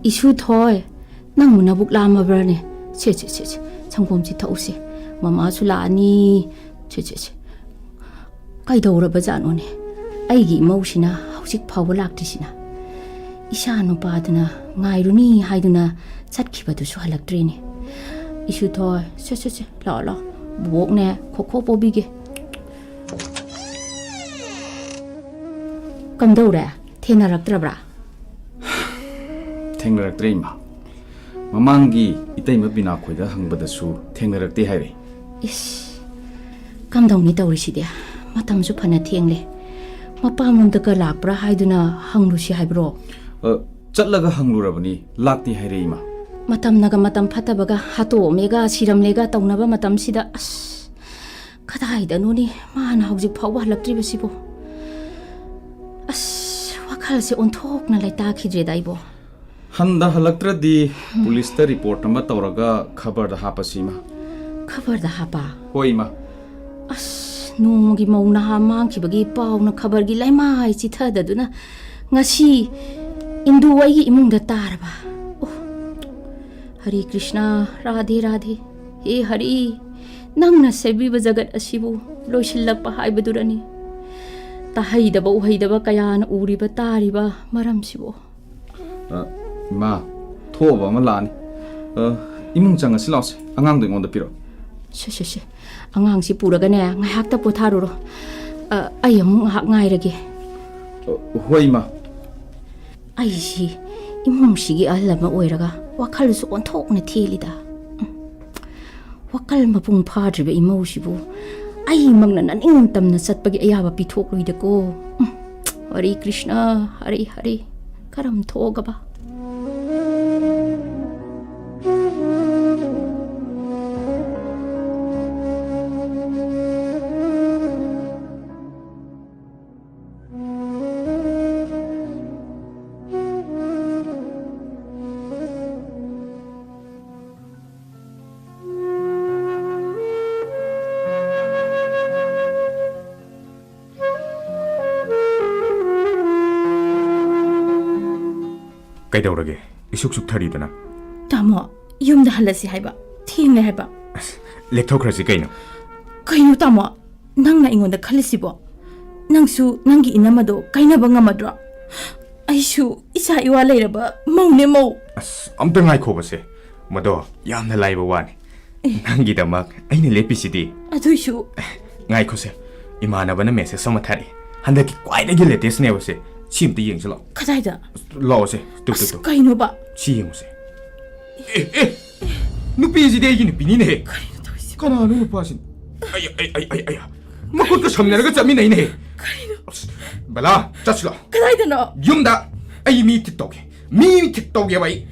ꯏꯁꯨ ꯊꯣꯏ, ꯅꯪꯕꯨ ꯅꯕꯨꯛ ꯂꯥꯝꯃꯕ꯭ꯔꯅꯦ? ꯁꯦ, ꯁꯦ, ꯁꯦ, ꯁꯦ, ꯁꯪꯒꯣꯝꯁꯤ ꯊꯛꯎꯁꯦ꯫ ꯃꯃꯥꯁꯨ ꯂꯥꯛꯑꯅꯤ꯫ ꯁꯦ, ꯁꯦ, ꯁꯦ꯫ ꯀꯩꯗꯧꯔꯕꯖꯥꯠꯅꯣꯅꯦ? ꯑꯩꯒꯤ ꯏꯃꯧꯁꯤꯅ ꯍꯧꯖꯤꯛ ꯐꯥꯎꯕ ꯂꯥꯛꯇ꯭ꯔꯤꯁꯤꯅ? ꯏꯆꯥ ꯅꯨꯄꯥꯗꯨꯅ ꯉꯥꯏꯔꯨꯅꯤ ꯍꯥꯏꯗꯨꯅ ꯆꯠꯈꯤꯕꯗꯨꯁꯨ ꯍꯜꯂꯛꯇ꯭ꯔꯦꯅꯦ꯫ ꯏꯁꯨꯊꯣꯏ, ꯁꯦ, ꯁꯦ, ꯁꯦ, ꯂꯥꯛꯑꯣ, ꯂꯥꯛꯑꯣ꯫ ꯕꯨꯕꯣꯛꯅꯦ ꯈꯣꯈꯣ ꯄꯣꯕꯤꯒꯦ꯫ ꯀꯝꯗꯧꯔꯦ? ꯊꯦꯡꯅꯔꯛꯇ꯭ꯔꯕ꯭ꯔꯥ? ꯊꯦꯡꯅꯔꯛꯇ꯭ꯔꯦ, ꯏꯃꯥ꯫ ꯃꯃꯥꯡꯒꯤ ꯏꯇꯩꯃ ꯕꯤꯅꯥ ꯈꯣꯏꯗ ꯍꯪꯕꯗꯁꯨ ꯊꯦꯡꯅꯔꯛꯇꯦ ꯍꯥꯏꯔꯦ꯫ ꯏꯁ, ꯀꯝꯗꯧꯅꯤ ꯇꯧꯔꯤꯁꯤꯗꯤ? ꯃꯇꯝꯁꯨ ꯐꯅ ꯊꯦꯡꯂꯦ꯫ ꯃꯄꯥꯝꯂꯣꯝꯗꯒ ꯂꯥꯛꯄ꯭ꯔꯥ ꯍꯥꯏꯗꯨꯅ ꯍꯪꯂꯨꯁꯤ ꯍꯥꯏꯕ꯭ꯔꯣ? ꯑ, ꯆꯠꯂꯒ ꯍꯪꯂꯨꯔꯕꯅꯤ, ꯂꯥꯛꯇꯦ ꯍꯥꯏꯔꯦ, ꯏꯃꯥ꯫ ꯃꯇꯝꯅꯒ ꯃꯇꯝ ꯐꯠꯇꯕꯒ, ꯍꯥꯠꯇꯣꯛꯑꯝꯃꯦꯒ ꯁꯤꯔꯝꯂꯦꯒ ꯇꯧꯅꯕ ꯃꯇꯝꯁꯤꯗ, ꯑꯁ, ꯀꯗꯥꯏꯗꯅꯣꯅꯦ ꯃꯥꯅ ꯍꯧꯖꯤꯛ ꯐꯥꯎꯕ ꯍꯜꯂꯛꯇ꯭ꯔꯤꯕꯁꯤꯕꯣ? ꯑꯁ, ꯋꯥꯈꯜꯁꯦ ꯑꯣꯟꯊꯣꯛꯅ ꯂꯩꯇꯥꯈꯤꯗ꯭ꯔꯦꯗ ꯑꯩꯕꯣ꯫ ꯍꯟꯗ ꯍꯜꯂꯛꯇ꯭ꯔꯗꯤ ꯄꯨꯂꯤꯁꯇ ꯔꯤꯄꯣꯔꯠ ꯑꯃ ꯇꯧꯔꯒ ꯈꯕꯔꯗ ꯍꯥꯞꯄꯁꯤ, ꯏꯃꯥ꯫ ꯈꯕꯔꯗ ꯍꯥꯞꯄ? ꯍꯣꯏ, ꯏꯃꯥ꯫ ꯑꯁ, ꯅꯣꯡꯃꯒꯤ ꯃꯧ ꯅꯍꯥ ꯃꯥꯡꯈꯤꯕꯒꯤ ꯄꯥꯎꯅ ꯈꯕꯔꯒꯤ ꯂꯩꯃꯥꯏ ꯆꯤꯊꯗꯗꯨꯅ ꯉꯁꯤ ꯏꯟꯗꯨ ꯑꯩꯒꯤ ꯏꯃꯨꯡꯗ ꯇꯥꯔꯕ꯫ ꯑꯣ, ꯍꯔꯦ ꯀ꯭ꯔꯤꯁꯅ, ꯔꯥꯙꯦ ꯔꯥꯙꯦ꯫ ꯍꯦ ꯍꯔꯤ, ꯅꯪꯅ ꯁꯦꯝꯕꯤꯕ ꯖꯒꯠ ꯑꯁꯤꯕꯨ ꯂꯣꯏꯁꯤꯜꯂꯛꯄ ꯍꯥꯏꯕꯗꯨꯔꯅꯤ? ꯇꯥꯍꯩꯗꯕ ꯎꯍꯩꯗꯕ ꯀꯌꯥꯅ ꯎꯔꯤꯕ ꯇꯥꯔꯤꯕ ꯃꯔꯝꯁꯤꯕꯨ꯫ ꯑ, ꯏꯃꯥ, ꯊꯣꯛꯑꯕ ꯑꯃ ꯂꯥꯛꯑꯅꯤ꯫ ꯑ, ꯏꯃꯨꯡ ꯆꯪꯉꯁꯤ ꯂꯥꯛꯑꯣꯁꯦ, ꯑꯉꯥꯡꯗꯣ ꯑꯩꯉꯣꯟꯗ ꯄꯤꯔꯛꯑꯣ꯫ ꯁꯦ, ꯁꯦ, ꯁꯦ, ꯑꯉꯥꯡꯁꯤ ꯄꯨꯔꯒꯅꯦ ꯉꯥꯏꯍꯥꯛꯇ ꯄꯣꯊꯥꯔꯨꯔꯣ꯫ ꯑ, ꯑꯩ ꯑꯃꯨꯛ ꯉꯥꯏꯍꯥꯛ ꯉꯥꯏꯔꯒꯦ꯫ ꯑ, ꯍꯣꯏ, ꯏꯃꯥ꯫ ꯑꯩꯁꯤ ꯏꯃꯨꯡꯁꯤꯒꯤ ꯑꯍꯜ ꯑꯃ ꯑꯣꯏꯔꯒ ꯋꯥꯈꯜꯁꯨ ꯑꯣꯟꯊꯣꯛꯅ ꯊꯦꯜꯂꯤꯗ꯫ ꯎꯝ꯫ ꯋꯥꯈꯜ ꯃꯄꯨꯡ ꯐꯥꯗ꯭ꯔꯤꯕ ꯏꯃꯧꯁꯤꯕꯨ ꯑꯩꯃꯛꯅ ꯅꯅꯤꯡꯇꯝꯅ ꯆꯠꯄꯒꯤ ꯑꯌꯥꯕ ꯄꯤꯊꯣꯛꯂꯣꯏꯗꯀꯣ꯫ ꯎꯝ꯫ ꯍꯔꯦ ꯀ꯭ꯔꯤꯁꯅ, ꯍꯔꯦ ꯍꯔꯦ꯫ ꯀꯔꯝ ꯊꯣꯛꯑꯒꯕ? ꯀꯩꯗꯧꯔꯒꯦ? ꯏꯁꯨꯛ ꯁꯨꯛꯊꯔꯤꯗꯨꯅ? ꯇꯥꯃꯣ, ꯌꯨꯝꯗ ꯍꯜꯂꯁꯤ ꯍꯥꯏꯕ꯫ ꯊꯦꯡꯂꯦ ꯍꯥꯏꯕ꯫ ꯑꯁ, ꯂꯦꯛꯊꯣꯛꯈ꯭ꯔꯁꯤ ꯀꯩꯅꯣ꯫ ꯀꯩꯅꯣ ꯇꯥꯃꯣ, ꯅꯪꯅ ꯑꯩꯉꯣꯟꯗ ꯈꯜꯂꯤꯁꯤꯕꯣ? ꯅꯪꯁꯨ ꯅꯪꯒꯤ ꯏꯅꯝꯃꯗꯣ ꯀꯥꯏꯅꯕ ꯉꯝꯃꯗ꯭ꯔꯣ? ꯑꯩꯁꯨ ꯏꯆꯥ ꯏꯋꯥ ꯂꯩꯔꯕ ꯃꯧꯅꯦ, ꯃꯧ꯫ ꯑꯁ, ꯑꯝꯇ ꯉꯥꯏꯈꯣꯕꯁꯦ꯫ ꯃꯗꯣ ꯌꯥꯝꯅ ꯂꯥꯏꯕ ꯋꯥꯅꯤ꯫ ꯅꯪꯒꯤꯗꯃꯛ ꯑꯩꯅ ꯂꯦꯞꯄꯤꯁꯤꯗꯤ꯫ ꯑꯗꯨꯏꯁꯨ꯫ ꯉꯥꯏꯈꯣꯁꯦ, ꯏꯃꯥꯟꯅꯕꯅ ꯃꯦꯁꯦꯖ ꯑꯃ ꯊꯥꯔꯛꯑꯦ꯫ ꯍꯟꯗꯛꯀꯤ ꯈ꯭ꯋꯥꯏꯗꯒꯤ ꯂꯦꯇꯦꯁꯅꯦꯕꯁꯦ꯫ ꯁꯤ ꯑꯝꯇ ꯌꯦꯡꯁꯤ ꯂꯥꯛꯑꯣ꯫ ꯀꯗꯥꯏꯗ? ꯂꯥꯛꯑꯣꯁꯦ꯫ ꯇꯨ, ꯇꯨ, ꯑꯁ, ꯇꯨ꯫ ꯀꯩꯅꯣꯕ? ꯁꯤ ꯌꯦꯡꯉꯨꯁꯦ꯫ ꯑꯦ, ꯑꯦ, ꯅꯨꯄꯤꯁꯤꯗꯤ ꯑꯩꯒꯤ ꯅꯨꯄꯤꯅꯤꯅꯦꯍꯦ꯫ ꯀꯔꯤꯅꯣ ꯇꯧꯔꯤꯁꯤꯕꯣ? ꯀꯅꯥꯅꯣ ꯅꯨꯄꯥꯁꯤꯅ? ꯑꯩ, ꯑꯩ, ꯑꯩ, ꯑꯩ, ꯑꯩ, ꯃꯈꯨꯠꯀ ꯁꯝꯅꯔꯒ ꯆꯠꯃꯤꯟꯅꯩꯅꯦꯍꯦ꯫ ꯀꯔꯤꯅꯣ? ꯑꯁ, ꯕꯂꯥ, ꯆꯠꯁꯤꯂꯣ꯫ ꯀꯗꯥꯏꯗꯅꯣ? ꯌꯨꯝꯗ꯫ ꯑꯩ ꯃꯤ ꯊꯤꯛ ꯇꯧꯒꯦ꯫ ꯃꯤ ꯊꯤꯛ ꯇꯧꯒꯦꯕ ꯑꯩ꯫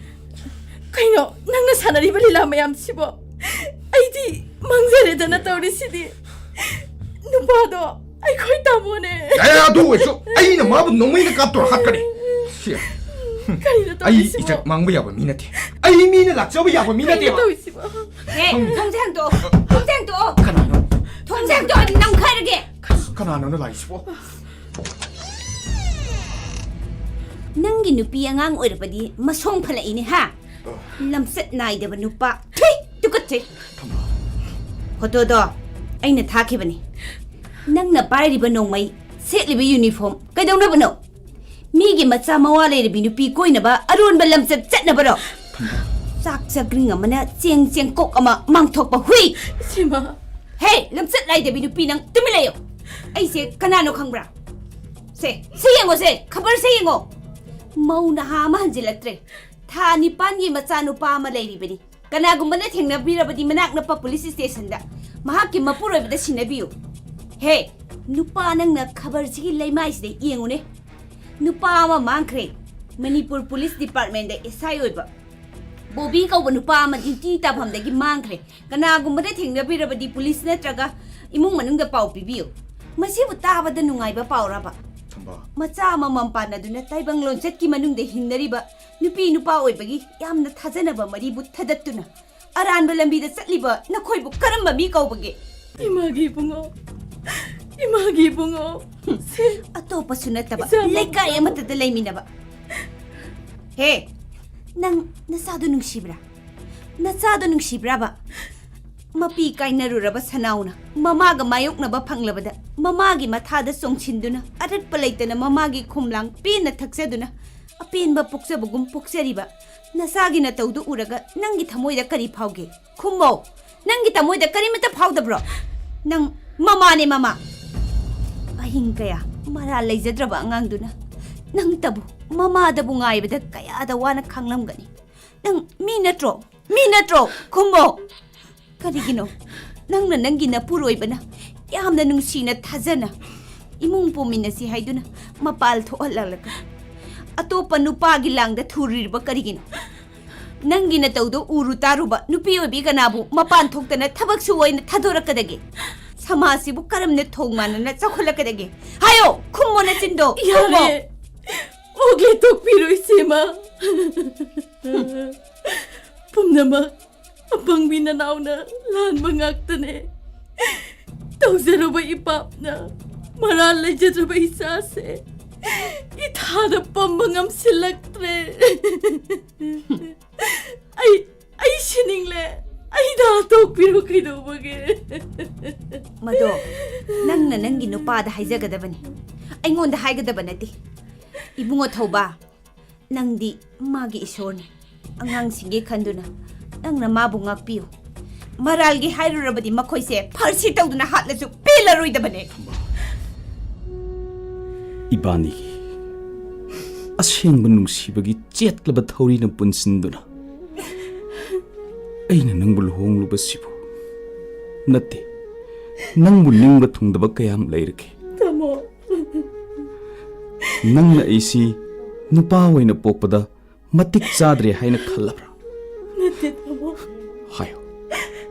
ꯀꯩꯅꯣ ꯅꯪꯅ ꯁꯥꯟꯅꯔꯤꯕ ꯂꯤꯂꯥ ꯃꯌꯥꯝꯁꯤꯕꯣ? ꯑꯩꯗꯤ ꯃꯥꯡꯖꯔꯦꯗꯅ ꯇꯧꯔꯤꯁꯤꯗꯤ꯫ ꯅꯨꯄꯥꯗꯣ ꯑꯩꯈꯣꯏ ꯇꯥꯃꯣꯅꯦ꯫ ꯑꯦ, ꯑꯗꯨ ꯑꯣꯏꯔꯁꯨ ꯑꯩꯅ ꯃꯥꯕꯨ ꯅꯣꯡꯃꯩꯅ ꯀꯥꯞꯇꯨꯔ ꯍꯥꯠꯀꯅꯤ꯫ ꯁꯤ, ꯀꯩꯅꯣ ꯑꯩ ꯇꯧꯔꯤꯁꯤꯕꯣ? ꯏꯖꯠ ꯃꯥꯡꯕ ꯌꯥꯕ ꯃꯤ ꯅꯠꯇꯦ꯫ ꯑꯩ ꯃꯤꯅ ꯂꯥꯛꯆꯕ ꯌꯥꯕ ꯃꯤ ꯀꯩꯅꯣ ꯅꯠꯇꯦꯕ꯫ ꯇꯧꯔꯤꯁꯤꯕꯣ? ꯍꯦ, ꯊꯣꯡꯁꯦ ꯍꯥꯡꯗꯣꯛꯑꯣ, ꯊꯣꯡꯁꯦ ꯍꯥꯡꯗꯣꯛꯑꯣ꯫ ꯀꯅꯥꯅꯣ? ꯊꯣꯡꯁꯦ ꯍꯥꯡꯗꯣꯛꯑꯣ, ꯅꯝꯈꯥꯏꯔꯒꯦ꯫ ꯀꯅꯥꯅꯣꯅ ꯂꯥꯛꯏꯁꯤꯕꯣ? ꯅꯪꯒꯤ ꯅꯨꯄꯤ ꯑꯉꯥꯡ ꯑꯣꯏꯔꯕꯗꯤ ꯃꯁꯣꯡ ꯐꯠꯂꯛꯏꯅꯦ ꯍꯥ? ꯂꯝꯆꯠ ꯅꯥꯏꯗꯕ ꯅꯨꯄꯥ꯫ ꯊꯤ, ꯇꯨꯀꯠꯆꯩ꯫ ꯐꯣꯇꯣꯗꯣ ꯑꯩꯅ ꯊꯥꯈꯤꯕꯅꯤ꯫ ꯅꯪꯅ ꯄꯥꯏꯔꯤꯕ ꯅꯣꯡꯃꯩ, ꯁꯦꯠꯂꯤꯕ ꯌꯨꯅꯤꯐꯣꯔꯝ ꯀꯩꯗꯧꯅꯕꯅꯣ? ꯃꯤꯒꯤ ꯃꯆꯥ ꯃꯋꯥ ꯂꯩꯔꯕꯤ ꯅꯨꯄꯤ ꯀꯣꯏꯅꯕ ꯑꯔꯣꯟꯕ ꯂꯝꯆꯠ ꯆꯠꯅꯕꯔꯣ? ꯆꯥꯛ ꯆꯥꯛꯔꯤꯡ ꯑꯃꯅ ꯆꯦꯡ ꯆꯦꯡꯀꯣꯛ ꯑꯃ ꯃꯥꯡꯊꯣꯛꯄ ꯍꯨꯏ! ꯁꯤꯃ꯫ ꯍꯦ, ꯂꯝꯆꯠ ꯅꯥꯏꯗꯕꯤ ꯅꯨꯄꯤ ꯅꯪ ꯇꯨꯃꯤꯟ ꯂꯩꯌꯨ꯫ ꯑꯩꯁꯦ ꯀꯅꯥꯅꯣ ꯈꯪꯕ꯭ꯔꯥ? ꯁꯦ, ꯁꯤ ꯌꯦꯡꯉꯣ ꯁꯦ, ꯈꯕꯔꯁꯦ ꯌꯦꯡꯉꯣ꯫ ꯃꯧ ꯅꯍꯥ ꯑꯃ ꯍꯟꯖꯤꯜꯂꯛꯇ꯭ꯔꯦ꯫ ꯊꯥ ꯅꯤꯄꯥꯟꯒꯤ ꯃꯆꯥꯅꯨꯄꯥ ꯑꯃ ꯂꯩꯔꯤꯕꯅꯤ꯫ ꯀꯅꯥꯒꯨꯝꯕꯅ ꯊꯦꯡꯅꯕꯤꯔꯕꯗꯤ ꯃꯅꯥꯛ ꯅꯛꯄ ꯄꯨꯂꯤꯁ ꯁ꯭ꯇꯦꯁꯟꯗ ꯃꯍꯥꯛꯀꯤ ꯃꯄꯨꯔꯣꯏꯕꯗ ꯁꯤꯟꯅꯕꯤꯌꯨ꯫ ꯍꯦ, ꯅꯨꯄꯥ ꯅꯪꯅ ꯈꯕꯔꯁꯤꯒꯤ ꯂꯩꯃꯥꯏꯁꯤꯗ ꯌꯦꯡꯉꯨꯅꯦ꯫ ꯅꯨꯄꯥ ꯑꯃ ꯃꯥꯡꯈ꯭ꯔꯦ꯫ ꯃꯅꯤꯄꯨꯔ ꯄꯨꯂꯤꯁ ꯗꯤꯄꯥꯔꯠꯃꯦꯟꯗ ꯑꯦꯁ ꯑꯥꯏ ꯑꯣꯏꯕ ꯕꯣꯕꯤ ꯀꯧꯕ ꯅꯨꯄꯥ ꯑꯃ ꯗ꯭ꯌꯨꯇꯤ ꯇꯥꯐꯝꯗꯒꯤ ꯃꯥꯡꯈ꯭ꯔꯦ꯫ ꯀꯅꯥꯒꯨꯝꯕꯗ ꯊꯦꯡꯅꯕꯤꯔꯕꯗꯤ ꯄꯨꯂꯤꯁ ꯅꯠꯇ꯭ꯔꯒ ꯏꯃꯨꯡ ꯃꯅꯨꯡꯗ ꯄꯥꯎ ꯄꯤꯕꯤꯌꯨ꯫ ꯃꯁꯤꯕꯨ ꯇꯥꯕꯗ ꯅꯨꯡꯉꯥꯏꯕ ꯄꯥꯎꯔꯕ? ꯊꯝꯕꯥꯜ꯫ ꯃꯆꯥ ꯑꯃꯃꯝ ꯄꯥꯟꯅꯗꯨꯅ ꯇꯥꯏꯕꯪ ꯂꯣꯟꯆꯠꯀꯤ ꯃꯅꯨꯡꯗ ꯍꯤꯡꯅꯔꯤꯕ ꯅꯨꯄꯤ ꯅꯨꯄꯥ ꯑꯣꯏꯕꯒꯤ ꯌꯥꯝꯅ ꯊꯥꯖꯅꯕ ꯃꯔꯤꯕꯨ ꯊꯗꯠꯇꯨꯅ ꯑꯔꯥꯟꯕ ꯂꯝꯕꯤꯗ ꯆꯠꯂꯤꯕ ꯅꯈꯣꯏꯕꯨ ꯀꯔꯝꯕ ꯃꯤ ꯀꯧꯕꯒꯦ? ꯏꯃꯥꯒꯤ ꯏꯕꯨꯡꯉꯣ, ꯏꯃꯥꯒꯤ ꯏꯕꯨꯡꯉꯣ꯫ ꯁꯦ, ꯑꯇꯣꯞꯄꯁꯨ ꯅꯠꯇꯕ ꯏꯆꯥ ꯂꯩꯀꯥꯏ ꯑꯃꯠꯇꯗ ꯂꯩꯃꯤꯟꯅꯕ꯫ ꯍꯦ, ꯅꯪ ꯅꯆꯥꯗꯨ ꯅꯨꯡꯁꯤꯕ꯭ꯔꯥ? ꯅꯆꯥꯗꯨ ꯅꯨꯡꯁꯤꯕ꯭ꯔꯥꯕ? ꯃꯄꯤ ꯀꯥꯏꯅꯔꯨꯔꯕ ꯁꯅꯥꯎꯅ ꯃꯃꯥꯒ ꯃꯥꯌꯣꯛꯅꯕ ꯐꯪꯂꯕꯗ ꯃꯃꯥꯒꯤ ꯃꯊꯥꯗ ꯆꯣꯡꯁꯤꯟꯗꯨꯅ ꯑꯔꯠꯄ ꯂꯩꯇꯅ ꯃꯃꯥꯒꯤ ꯈꯣꯝꯂꯥꯡ ꯄꯦꯟꯅ ꯊꯛꯆꯗꯨꯅ ꯑꯄꯦꯟꯕ ꯄꯣꯛꯆꯕꯒꯨꯝ ꯄꯣꯛꯆꯔꯤꯕ ꯅꯆꯥꯒꯤ ꯅꯇꯧꯗꯨ ꯎꯔꯒ ꯅꯪꯒꯤ ꯊꯃꯣꯏꯗ ꯀꯔꯤ ꯐꯥꯎꯒꯦ? ꯈꯨꯝꯃꯣ꯫ ꯅꯪꯒꯤ ꯊꯃꯣꯏꯗ ꯀꯔꯤꯃꯠꯇ ꯐꯥꯎꯗꯕ꯭ꯔꯣ? ꯅꯪ ꯃꯃꯥꯅꯦ, ꯃꯃꯥ꯫ ꯑꯍꯤꯡ ꯀꯌꯥ ꯃꯔꯥꯜ ꯂꯩꯖꯗ꯭ꯔꯕ ꯑꯉꯥꯡꯗꯨꯅ ꯅꯪꯇꯕꯨ, ꯃꯃꯥꯗꯕꯨ ꯉꯥꯏꯕꯗ ꯀꯌꯥꯗ ꯋꯥꯅ ꯈꯥꯡꯂꯝꯒꯅꯤ꯫ ꯅꯪ ꯃꯤ ꯅꯠꯇ꯭ꯔꯣ? ꯃꯤ ꯅꯠꯇ꯭ꯔꯣ? ꯈꯨꯝꯃꯣ꯫ ꯀꯔꯤꯒꯤꯅꯣ ꯅꯪꯅ ꯅꯪꯒꯤ ꯅꯄꯨꯔꯣꯏꯕꯅ ꯌꯥꯝꯅ ꯅꯨꯡꯁꯤꯅ ꯊꯥꯖꯅ ꯏꯃꯨꯡ ꯄꯨꯃꯤꯟꯅꯁꯤ ꯍꯥꯏꯗꯨꯅ ꯃꯄꯥꯜ ꯊꯣꯛꯍꯜꯂꯛꯂꯒ ꯑꯇꯣꯞꯄ ꯅꯨꯄꯥꯒꯤ ꯂꯥꯡꯗ ꯊꯨꯔꯤꯕ ꯀꯔꯤꯒꯤꯅꯣ? ꯅꯪꯒꯤ ꯅꯇꯧꯗꯣ ꯎꯔꯨ ꯇꯥꯔꯨꯕ ꯅꯨꯄꯤ ꯑꯣꯏꯕꯤ ꯀꯅꯥꯕꯨ ꯃꯄꯥꯟ ꯊꯣꯛꯇꯅ ꯊꯕꯛ ꯁꯨ ꯑꯣꯏꯅ ꯊꯥꯗꯣꯔꯛꯀꯗꯒꯦ? ꯁꯃꯥꯖꯁꯤꯕꯨ ꯀꯔꯝꯅ ꯊꯣꯡ ꯃꯥꯟꯅꯅ ꯆꯥꯎꯈꯠꯂꯛꯀꯗꯒꯦ? ꯍꯥꯏꯌꯣ, ꯈꯨꯝꯃꯣ ꯅꯆꯤꯟꯗꯣ, ꯈꯨꯝꯃꯣ꯫ ꯌꯥꯔꯦ꯫ ꯑꯣꯛꯂꯦ ꯇꯣꯛꯄꯤꯔꯣ, ꯏꯆꯦꯃ꯫ ꯄꯨꯝꯅꯃꯛ ꯑꯄꯪꯕꯤ ꯅꯅꯥꯎꯅ ꯂꯥꯟꯕ ꯉꯥꯛꯇꯅꯦ꯫ ꯇꯧꯖꯔꯨꯕ ꯏꯄꯥꯞꯅ ꯃꯔꯥꯜ ꯂꯩꯖꯗ꯭ꯔꯕ ꯏꯆꯥꯁꯦ ꯏꯊꯥꯗ ꯄꯝꯕ ꯉꯝꯁꯤꯜꯂꯛꯇ꯭ꯔꯦ꯫ ꯑꯩ, ꯑꯩ ꯁꯤꯅꯤꯡꯂꯦ꯫ ꯑꯩ ꯅꯥꯟꯊꯣꯛꯄꯤꯔꯣ, ꯀꯩꯗꯧꯕꯒꯦ? ꯃꯗꯣ ꯅꯪꯅ ꯅꯪꯒꯤ ꯅꯨꯄꯥꯗ ꯍꯥꯏꯖꯒꯗꯕꯅꯤ, ꯑꯩꯉꯣꯟꯗ ꯍꯥꯏꯒꯗꯕ ꯅꯠꯇꯦ꯫ ꯏꯕꯨꯡꯉꯣ ꯊꯧꯕ, ꯅꯪꯗꯤ ꯃꯥꯒꯤ ꯏꯁꯣꯔꯅꯤ꯫ ꯑꯉꯥꯡꯁꯤꯡꯒꯤ ꯈꯟꯗꯨꯅ ꯅꯪꯅ ꯃꯥꯕꯨ ꯉꯥꯛꯄꯤꯌꯨ꯫ ꯃꯔꯥꯜꯒꯤ ꯍꯥꯏꯔꯨꯔꯕꯗꯤ ꯃꯈꯣꯏꯁꯦ ꯐꯥꯔꯁꯤ ꯇꯧꯗꯨꯅ ꯍꯥꯠꯂꯁꯨ ꯄꯦꯜꯂꯔꯣꯏꯗꯕꯅꯦ꯫ ꯏꯕꯥꯅꯤꯒꯤ ꯑꯁꯦꯡꯕ ꯅꯨꯡꯁꯤꯕꯒꯤ ꯆꯦꯠꯂꯕ ꯊꯧꯔꯤꯅ ꯄꯨꯟꯁꯤꯟꯗꯨꯅ ꯑꯩꯅ ꯅꯪꯕꯨ ꯂꯨꯍꯣꯡꯂꯨꯕꯁꯤꯕꯨ ꯅꯠꯇꯦ, ꯅꯪꯕꯨ ꯅꯤꯡꯕ ꯊꯨꯡꯗꯕ ꯀꯌꯥꯝ ꯂꯩꯔꯒꯦ? ꯇꯥꯃꯣ꯫ ꯅꯪꯅ ꯑꯩꯁꯤ ꯅꯨꯄꯥ ꯑꯣꯏꯅ ꯄꯣꯛꯄꯗ ꯃꯇꯤꯛ ꯆꯥꯗ꯭ꯔꯦ ꯍꯥꯏꯅ ꯈꯜꯂꯕ꯭ꯔꯥ? ꯅꯠꯇꯦ, ꯇꯥꯃꯣ꯫ ꯍꯥꯏꯌꯨ꯫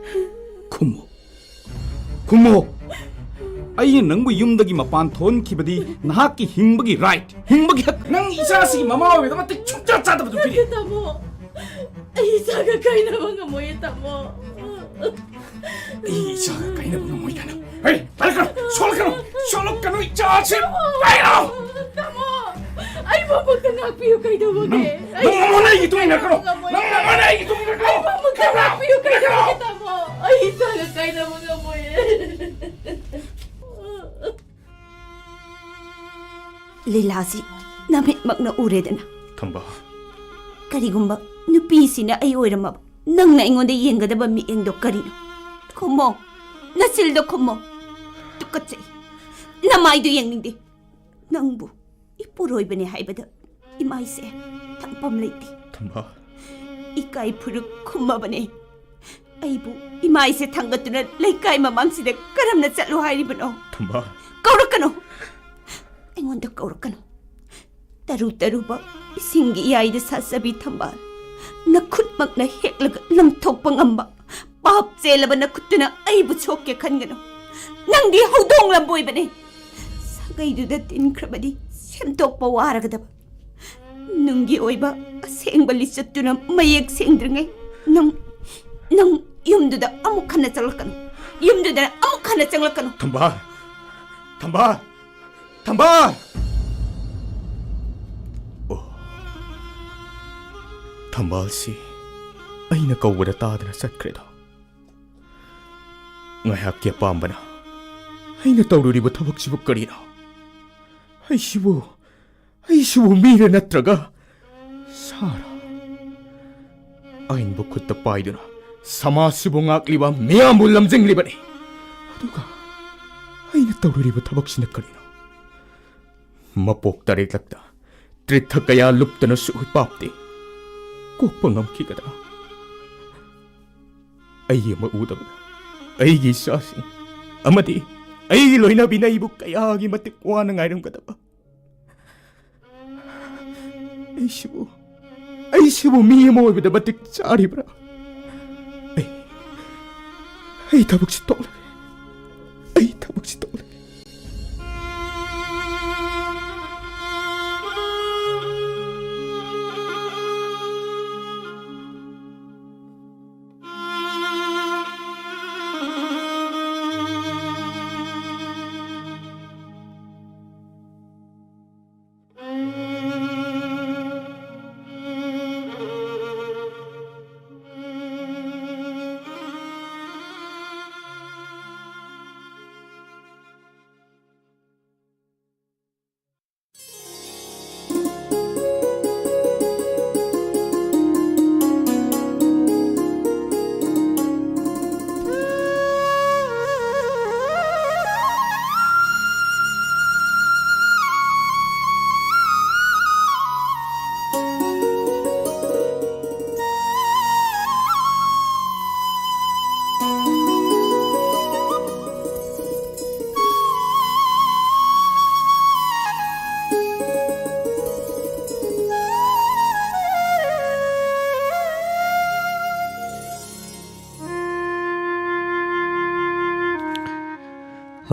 ꯈꯨꯝꯃꯨ꯫ ꯈꯨꯝꯃꯨ꯫ ꯑꯩꯅ ꯅꯪꯕꯨ ꯌꯨꯝꯗꯒꯤ ꯃꯄꯥꯟ ꯊꯣꯛꯍꯟꯈꯤꯕꯗꯤ ꯅꯍꯥꯛꯀꯤ ꯍꯤꯡꯕꯒꯤ ꯔꯥꯏꯠ, ꯍꯤꯡꯕꯒꯤ ꯍꯛ, ꯅꯪ ꯏꯆꯥꯁꯤꯒꯤ ꯃꯃꯥ ꯑꯣꯏꯕꯗ ꯃꯇꯤꯛ ꯁꯨꯡꯆꯥ ꯆꯥꯗꯕꯗꯨ ꯄꯤꯔꯤ꯫ ꯅꯠꯇꯦ, ꯇꯥꯃꯣ꯫ ꯑꯩ ꯏꯆꯥꯒ ꯀꯥꯏꯅꯕ ꯉꯝꯃꯣꯏꯌꯦ, ꯇꯥꯃꯣ꯫ ꯑꯩ ꯏꯆꯥꯒ ꯀꯥꯏꯅꯕ ꯉꯝꯃꯣꯏ ꯀꯥꯏꯅ꯫ ꯍꯦ, ꯄꯥꯏꯔꯛꯀꯅꯨ, ꯁꯣꯛꯂꯛꯀꯅꯨ, ꯁꯣꯛꯂꯛꯀꯅꯨ, ꯏꯆꯥꯁꯤ ꯄꯥꯏꯔꯣ! ꯇꯥꯃꯣ, ꯑꯩꯕꯨ ꯑꯃꯨꯛꯇ ꯉꯥꯛꯄꯤꯌꯨ, ꯀꯩꯗꯧꯕꯒꯦ? ꯅꯪ, ꯅꯪ ꯃꯃꯥꯅ ꯑꯩꯒꯤ ꯇꯨꯡ ꯏꯟꯅꯔꯛꯀꯅꯨ! ꯅꯪ ꯃꯃꯥꯅ ꯑꯩꯒꯤ ꯇꯨꯡ ꯏꯟꯅꯔꯛꯀꯅꯨ! ꯑꯩꯕꯨ ꯑꯃꯨꯛꯇ ꯉꯥꯛꯄꯤꯌꯨ, ꯀꯩꯗꯧꯕꯒꯦ, ꯇꯥꯃꯣ? ꯑꯩ ꯏꯆꯥꯒ ꯀꯥꯏꯅꯕ ꯉꯝꯃꯣꯏꯌꯦ꯫ ꯂꯤꯂꯥꯁꯤ ꯅꯃꯤꯠꯃꯛꯅ ꯎꯔꯦꯗꯅ꯫ ꯊꯝꯕ꯫ ꯀꯔꯤꯒꯨꯝꯕ ꯅꯨꯄꯤꯁꯤꯅ ꯑꯩ ꯑꯣꯏꯔꯝꯃꯕ ꯅꯪꯅ ꯑꯩꯉꯣꯟꯗ ꯌꯦꯡꯒꯗꯕ ꯃꯤꯠꯌꯦꯡꯗꯣ ꯀꯔꯤꯅꯣ? ꯈꯨꯝꯃꯣ, ꯅꯆꯤꯜꯗꯣ ꯈꯨꯝꯃꯣ꯫ ꯇꯨꯀꯠꯆꯩ, ꯅꯃꯥꯏꯗꯣ ꯌꯦꯡꯅꯤꯡꯗꯦ꯫ ꯅꯪꯕꯨ ꯏꯄꯨꯔꯣꯏꯕꯅꯦ ꯍꯥꯏꯕꯗ ꯏꯃꯥꯏꯁꯦ ꯊꯝꯐꯝ ꯂꯩꯇꯦ꯫ ꯊꯝꯕꯥꯜ꯫ ꯏꯀꯥꯏ ꯐꯨꯔꯨꯞ ꯈꯨꯝꯃꯕꯅꯦ꯫ ꯑꯩꯕꯨ ꯏꯃꯥꯏꯁꯦ ꯊꯥꯡꯒꯠꯇꯨꯅ ꯂꯩꯀꯥꯏ ꯃꯃꯥꯡꯁꯤꯗ ꯀꯔꯝꯅ ꯆꯠꯂꯨ ꯍꯥꯏꯔꯤꯕꯅꯣ? ꯊꯝꯕꯥꯜ꯫ ꯀꯧꯔꯛꯀꯅꯨ꯫ ꯑꯩꯉꯣꯟꯗ ꯀꯧꯔꯛꯀꯅꯨ꯫ ꯇꯔꯨ ꯇꯔꯨꯕ ꯏꯁꯤꯡꯒꯤ ꯏꯌꯥꯏꯗ ꯁꯥꯠꯆꯕꯤ ꯊꯝꯕꯥꯜ꯫ ꯅꯈꯨꯠꯃꯛꯅ ꯍꯦꯛꯂꯒ ꯂꯪꯊꯣꯛꯄ ꯉꯝꯕ ꯄꯥꯞ ꯆꯦꯜꯂꯕ ꯅꯈꯨꯠꯇꯨꯅ ꯑꯩꯕꯨ ꯁꯣꯛꯀꯦ ꯈꯟꯒꯅꯨ꯫ ꯅꯪꯗꯤ ꯍꯧꯗꯣꯡ ꯂꯝꯕꯣꯏꯕꯅꯦ꯫ ꯁꯥꯒꯩꯗꯨꯗ ꯇꯤꯟꯈ꯭ꯔꯕꯗꯤ ꯁꯦꯝꯗꯣꯛꯄ ꯋꯥꯔꯒꯗꯕ꯫ ꯅꯨꯡꯒꯤ ꯑꯣꯏꯕ ꯑꯁꯦꯡꯕ ꯂꯤꯆꯠꯇꯨꯅ ꯃꯌꯦꯛ ꯁꯦꯡꯗ꯭ꯔꯤꯉꯩ ꯅꯪ, ꯅꯪ ꯌꯨꯝꯗꯨꯗ ꯑꯃꯨꯛ ꯍꯟꯅ ꯆꯪꯂꯛꯀꯅꯨ꯫ ꯌꯨꯝꯗꯨꯗ ꯑꯃꯨꯛ ꯍꯟꯅ ꯆꯪꯂꯛꯀꯅꯨ꯫ ꯊꯝꯕꯥꯜ! ꯊꯝꯕꯥꯜ! ꯊꯝꯕꯥꯜ! ꯑꯣ, ꯊꯝꯕꯥꯜꯁꯤ ꯑꯩꯅ ꯀꯧꯕꯗ ꯇꯥꯗꯅ ꯆꯠꯈ꯭ꯔꯦꯗꯣ꯫ ꯉꯥꯏꯍꯥꯛꯀꯤ ꯑꯄꯥꯝꯕꯅ ꯑꯩꯅ ꯇꯧꯔꯨꯔꯤꯕ ꯊꯕꯛꯁꯤꯕꯨ ꯀꯔꯤꯅꯣ? ꯑꯩꯁꯤꯕꯨ, ꯑꯩꯁꯤꯕꯨ ꯃꯤꯔ ꯅꯠꯇ꯭ꯔꯒ ꯁꯥꯔ? ꯑꯏꯪꯕ ꯈꯨꯠꯇ ꯄꯥꯏꯗꯨꯅ ꯁꯃꯥꯖꯁꯤꯕꯨ ꯉꯥꯛꯂꯤꯕ ꯃꯤꯌꯥꯝꯕꯨ ꯂꯝꯖꯤꯡꯂꯤꯕꯅꯤ꯫ ꯑꯗꯨꯒ ꯑꯩꯅ ꯇꯧꯔꯨꯔꯤꯕ ꯊꯕꯛꯁꯤꯅ ꯀꯔꯤꯅꯣ? ꯃꯄꯣꯛ ꯇꯔꯦꯠꯂꯛꯇ ꯇ꯭ꯔꯤꯊ ꯀꯌꯥ ꯂꯨꯞꯇꯅꯁꯨ ꯎꯄꯥꯞꯇꯦ ꯀꯣꯛꯄ ꯉꯝꯈꯤꯒꯗ꯭ꯔꯥ? ꯑꯩ ꯑꯃ ꯎꯗꯕꯗ ꯑꯩꯒꯤ ꯏꯆꯥꯁꯤꯡ ꯑꯃꯗꯤ ꯑꯩꯒꯤ ꯂꯣꯏꯅꯕꯤꯅ ꯑꯩꯕꯨ ꯀꯌꯥꯒꯤ ꯃꯇꯤꯛ ꯋꯥꯅ ꯉꯥꯏꯔꯝꯒꯗꯕ꯫ ꯑꯩꯁꯤꯕꯨ, ꯑꯩꯁꯤꯕꯨ ꯃꯤ ꯑꯃ ꯑꯣꯏꯕꯗ ꯃꯇꯤꯛ ꯆꯥꯔꯤꯕ꯭ꯔꯥ? ꯑꯩ, ꯑꯩ ꯊꯕꯛꯁꯤ ꯇꯣꯛꯂꯒꯦ꯫ ꯑꯩ ꯊꯕꯛꯁꯤ ꯇꯣꯛꯂꯒꯦ꯫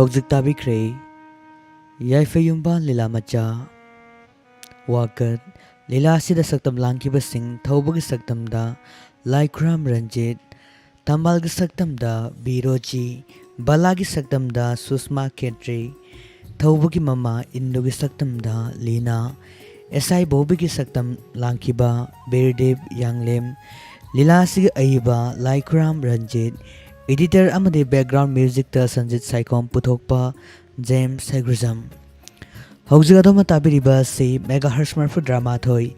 ꯍꯧꯖꯤꯛ ꯇꯥꯕꯤꯈ꯭ꯔꯦ ꯌꯥꯏꯐ ꯌꯨꯝꯕꯥꯜ ꯂꯤꯂꯥ ꯃꯆꯥ꯫ ꯋꯥꯀꯠ꯫ ꯂꯤꯂꯥ ꯑꯁꯤꯗ ꯁꯛꯇꯝ ꯂꯥꯡꯈꯤꯕꯁꯤꯡ: ꯊꯧꯕꯒꯤ ꯁꯛꯇꯝꯗ ꯂꯥꯏꯈꯨꯔꯥꯝ ꯔꯟꯖꯤꯠ, ꯊꯝꯕꯥꯜꯒꯤ ꯁꯛꯇꯝꯗ ꯕꯤꯔꯣꯖꯤ, ꯕꯂꯥꯒꯤ ꯁꯛꯇꯝꯗ ꯁꯨꯁꯃꯥ ꯈꯦꯇ꯭ꯔꯤ, ꯊꯧꯕꯒꯤ ꯃꯃꯥ ꯏꯟꯗꯨꯒꯤ ꯁꯛꯇꯝꯗ ꯂꯤꯅꯥ, ꯑꯦꯁ ꯑꯥꯏ ꯕꯣꯕꯤꯒꯤ ꯁꯛꯇꯝ ꯂꯥꯡꯈꯤꯕ ꯕꯤꯔꯗꯤꯞ ꯌꯥꯡꯂꯦꯝ, ꯂꯤꯂꯥ ꯑꯁꯤꯒꯤ ꯑꯏꯕ ꯂꯥꯏꯈꯨꯔꯥꯝ ꯔꯟꯖꯤꯠ, ꯏꯗꯤꯇꯔ ꯑꯃꯗꯤ ꯕꯦꯛꯒ꯭ꯔꯥꯎꯟ ꯃ꯭ꯌꯨꯖꯤꯛꯇ ꯁꯟꯖꯤꯠ ꯁꯥꯏꯈꯣꯝ, ꯄꯨꯊꯣꯛꯄ ꯖꯦꯝꯁ ꯍꯩꯒ꯭ꯔꯨꯖꯝ꯫ ꯍꯧꯖꯤꯛ ꯑꯗꯣꯝꯅ ꯇꯥꯕꯤꯔꯤꯕ ꯑꯁꯤ ꯃꯦꯒꯥꯍꯔꯁ ꯃꯔꯐꯨ ꯇꯔꯥꯃꯥꯊꯣꯏ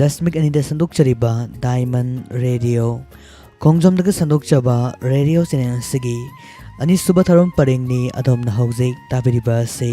ꯗꯁꯃꯤꯛ ꯑꯅꯤꯗ ꯁꯟꯗꯣꯛꯆꯔꯤꯕ ꯗꯥꯏꯃꯟ ꯔꯦꯗꯤꯑꯣ꯫ ꯈꯣꯡꯖꯣꯝꯗꯒꯤ ꯁꯟꯗꯣꯛꯆꯕ ꯔꯦꯗꯤꯑꯣ ꯆꯦꯅꯦꯜ ꯑꯁꯤꯒꯤ ꯑꯅꯤꯁꯨꯕ ꯊꯧꯔꯝ ꯄꯔꯦꯡꯅꯤ ꯑꯗꯣꯝꯅ ꯍꯧꯖꯤꯛ ꯇꯥꯕꯤꯔꯤꯕ ꯑꯁꯤ꯫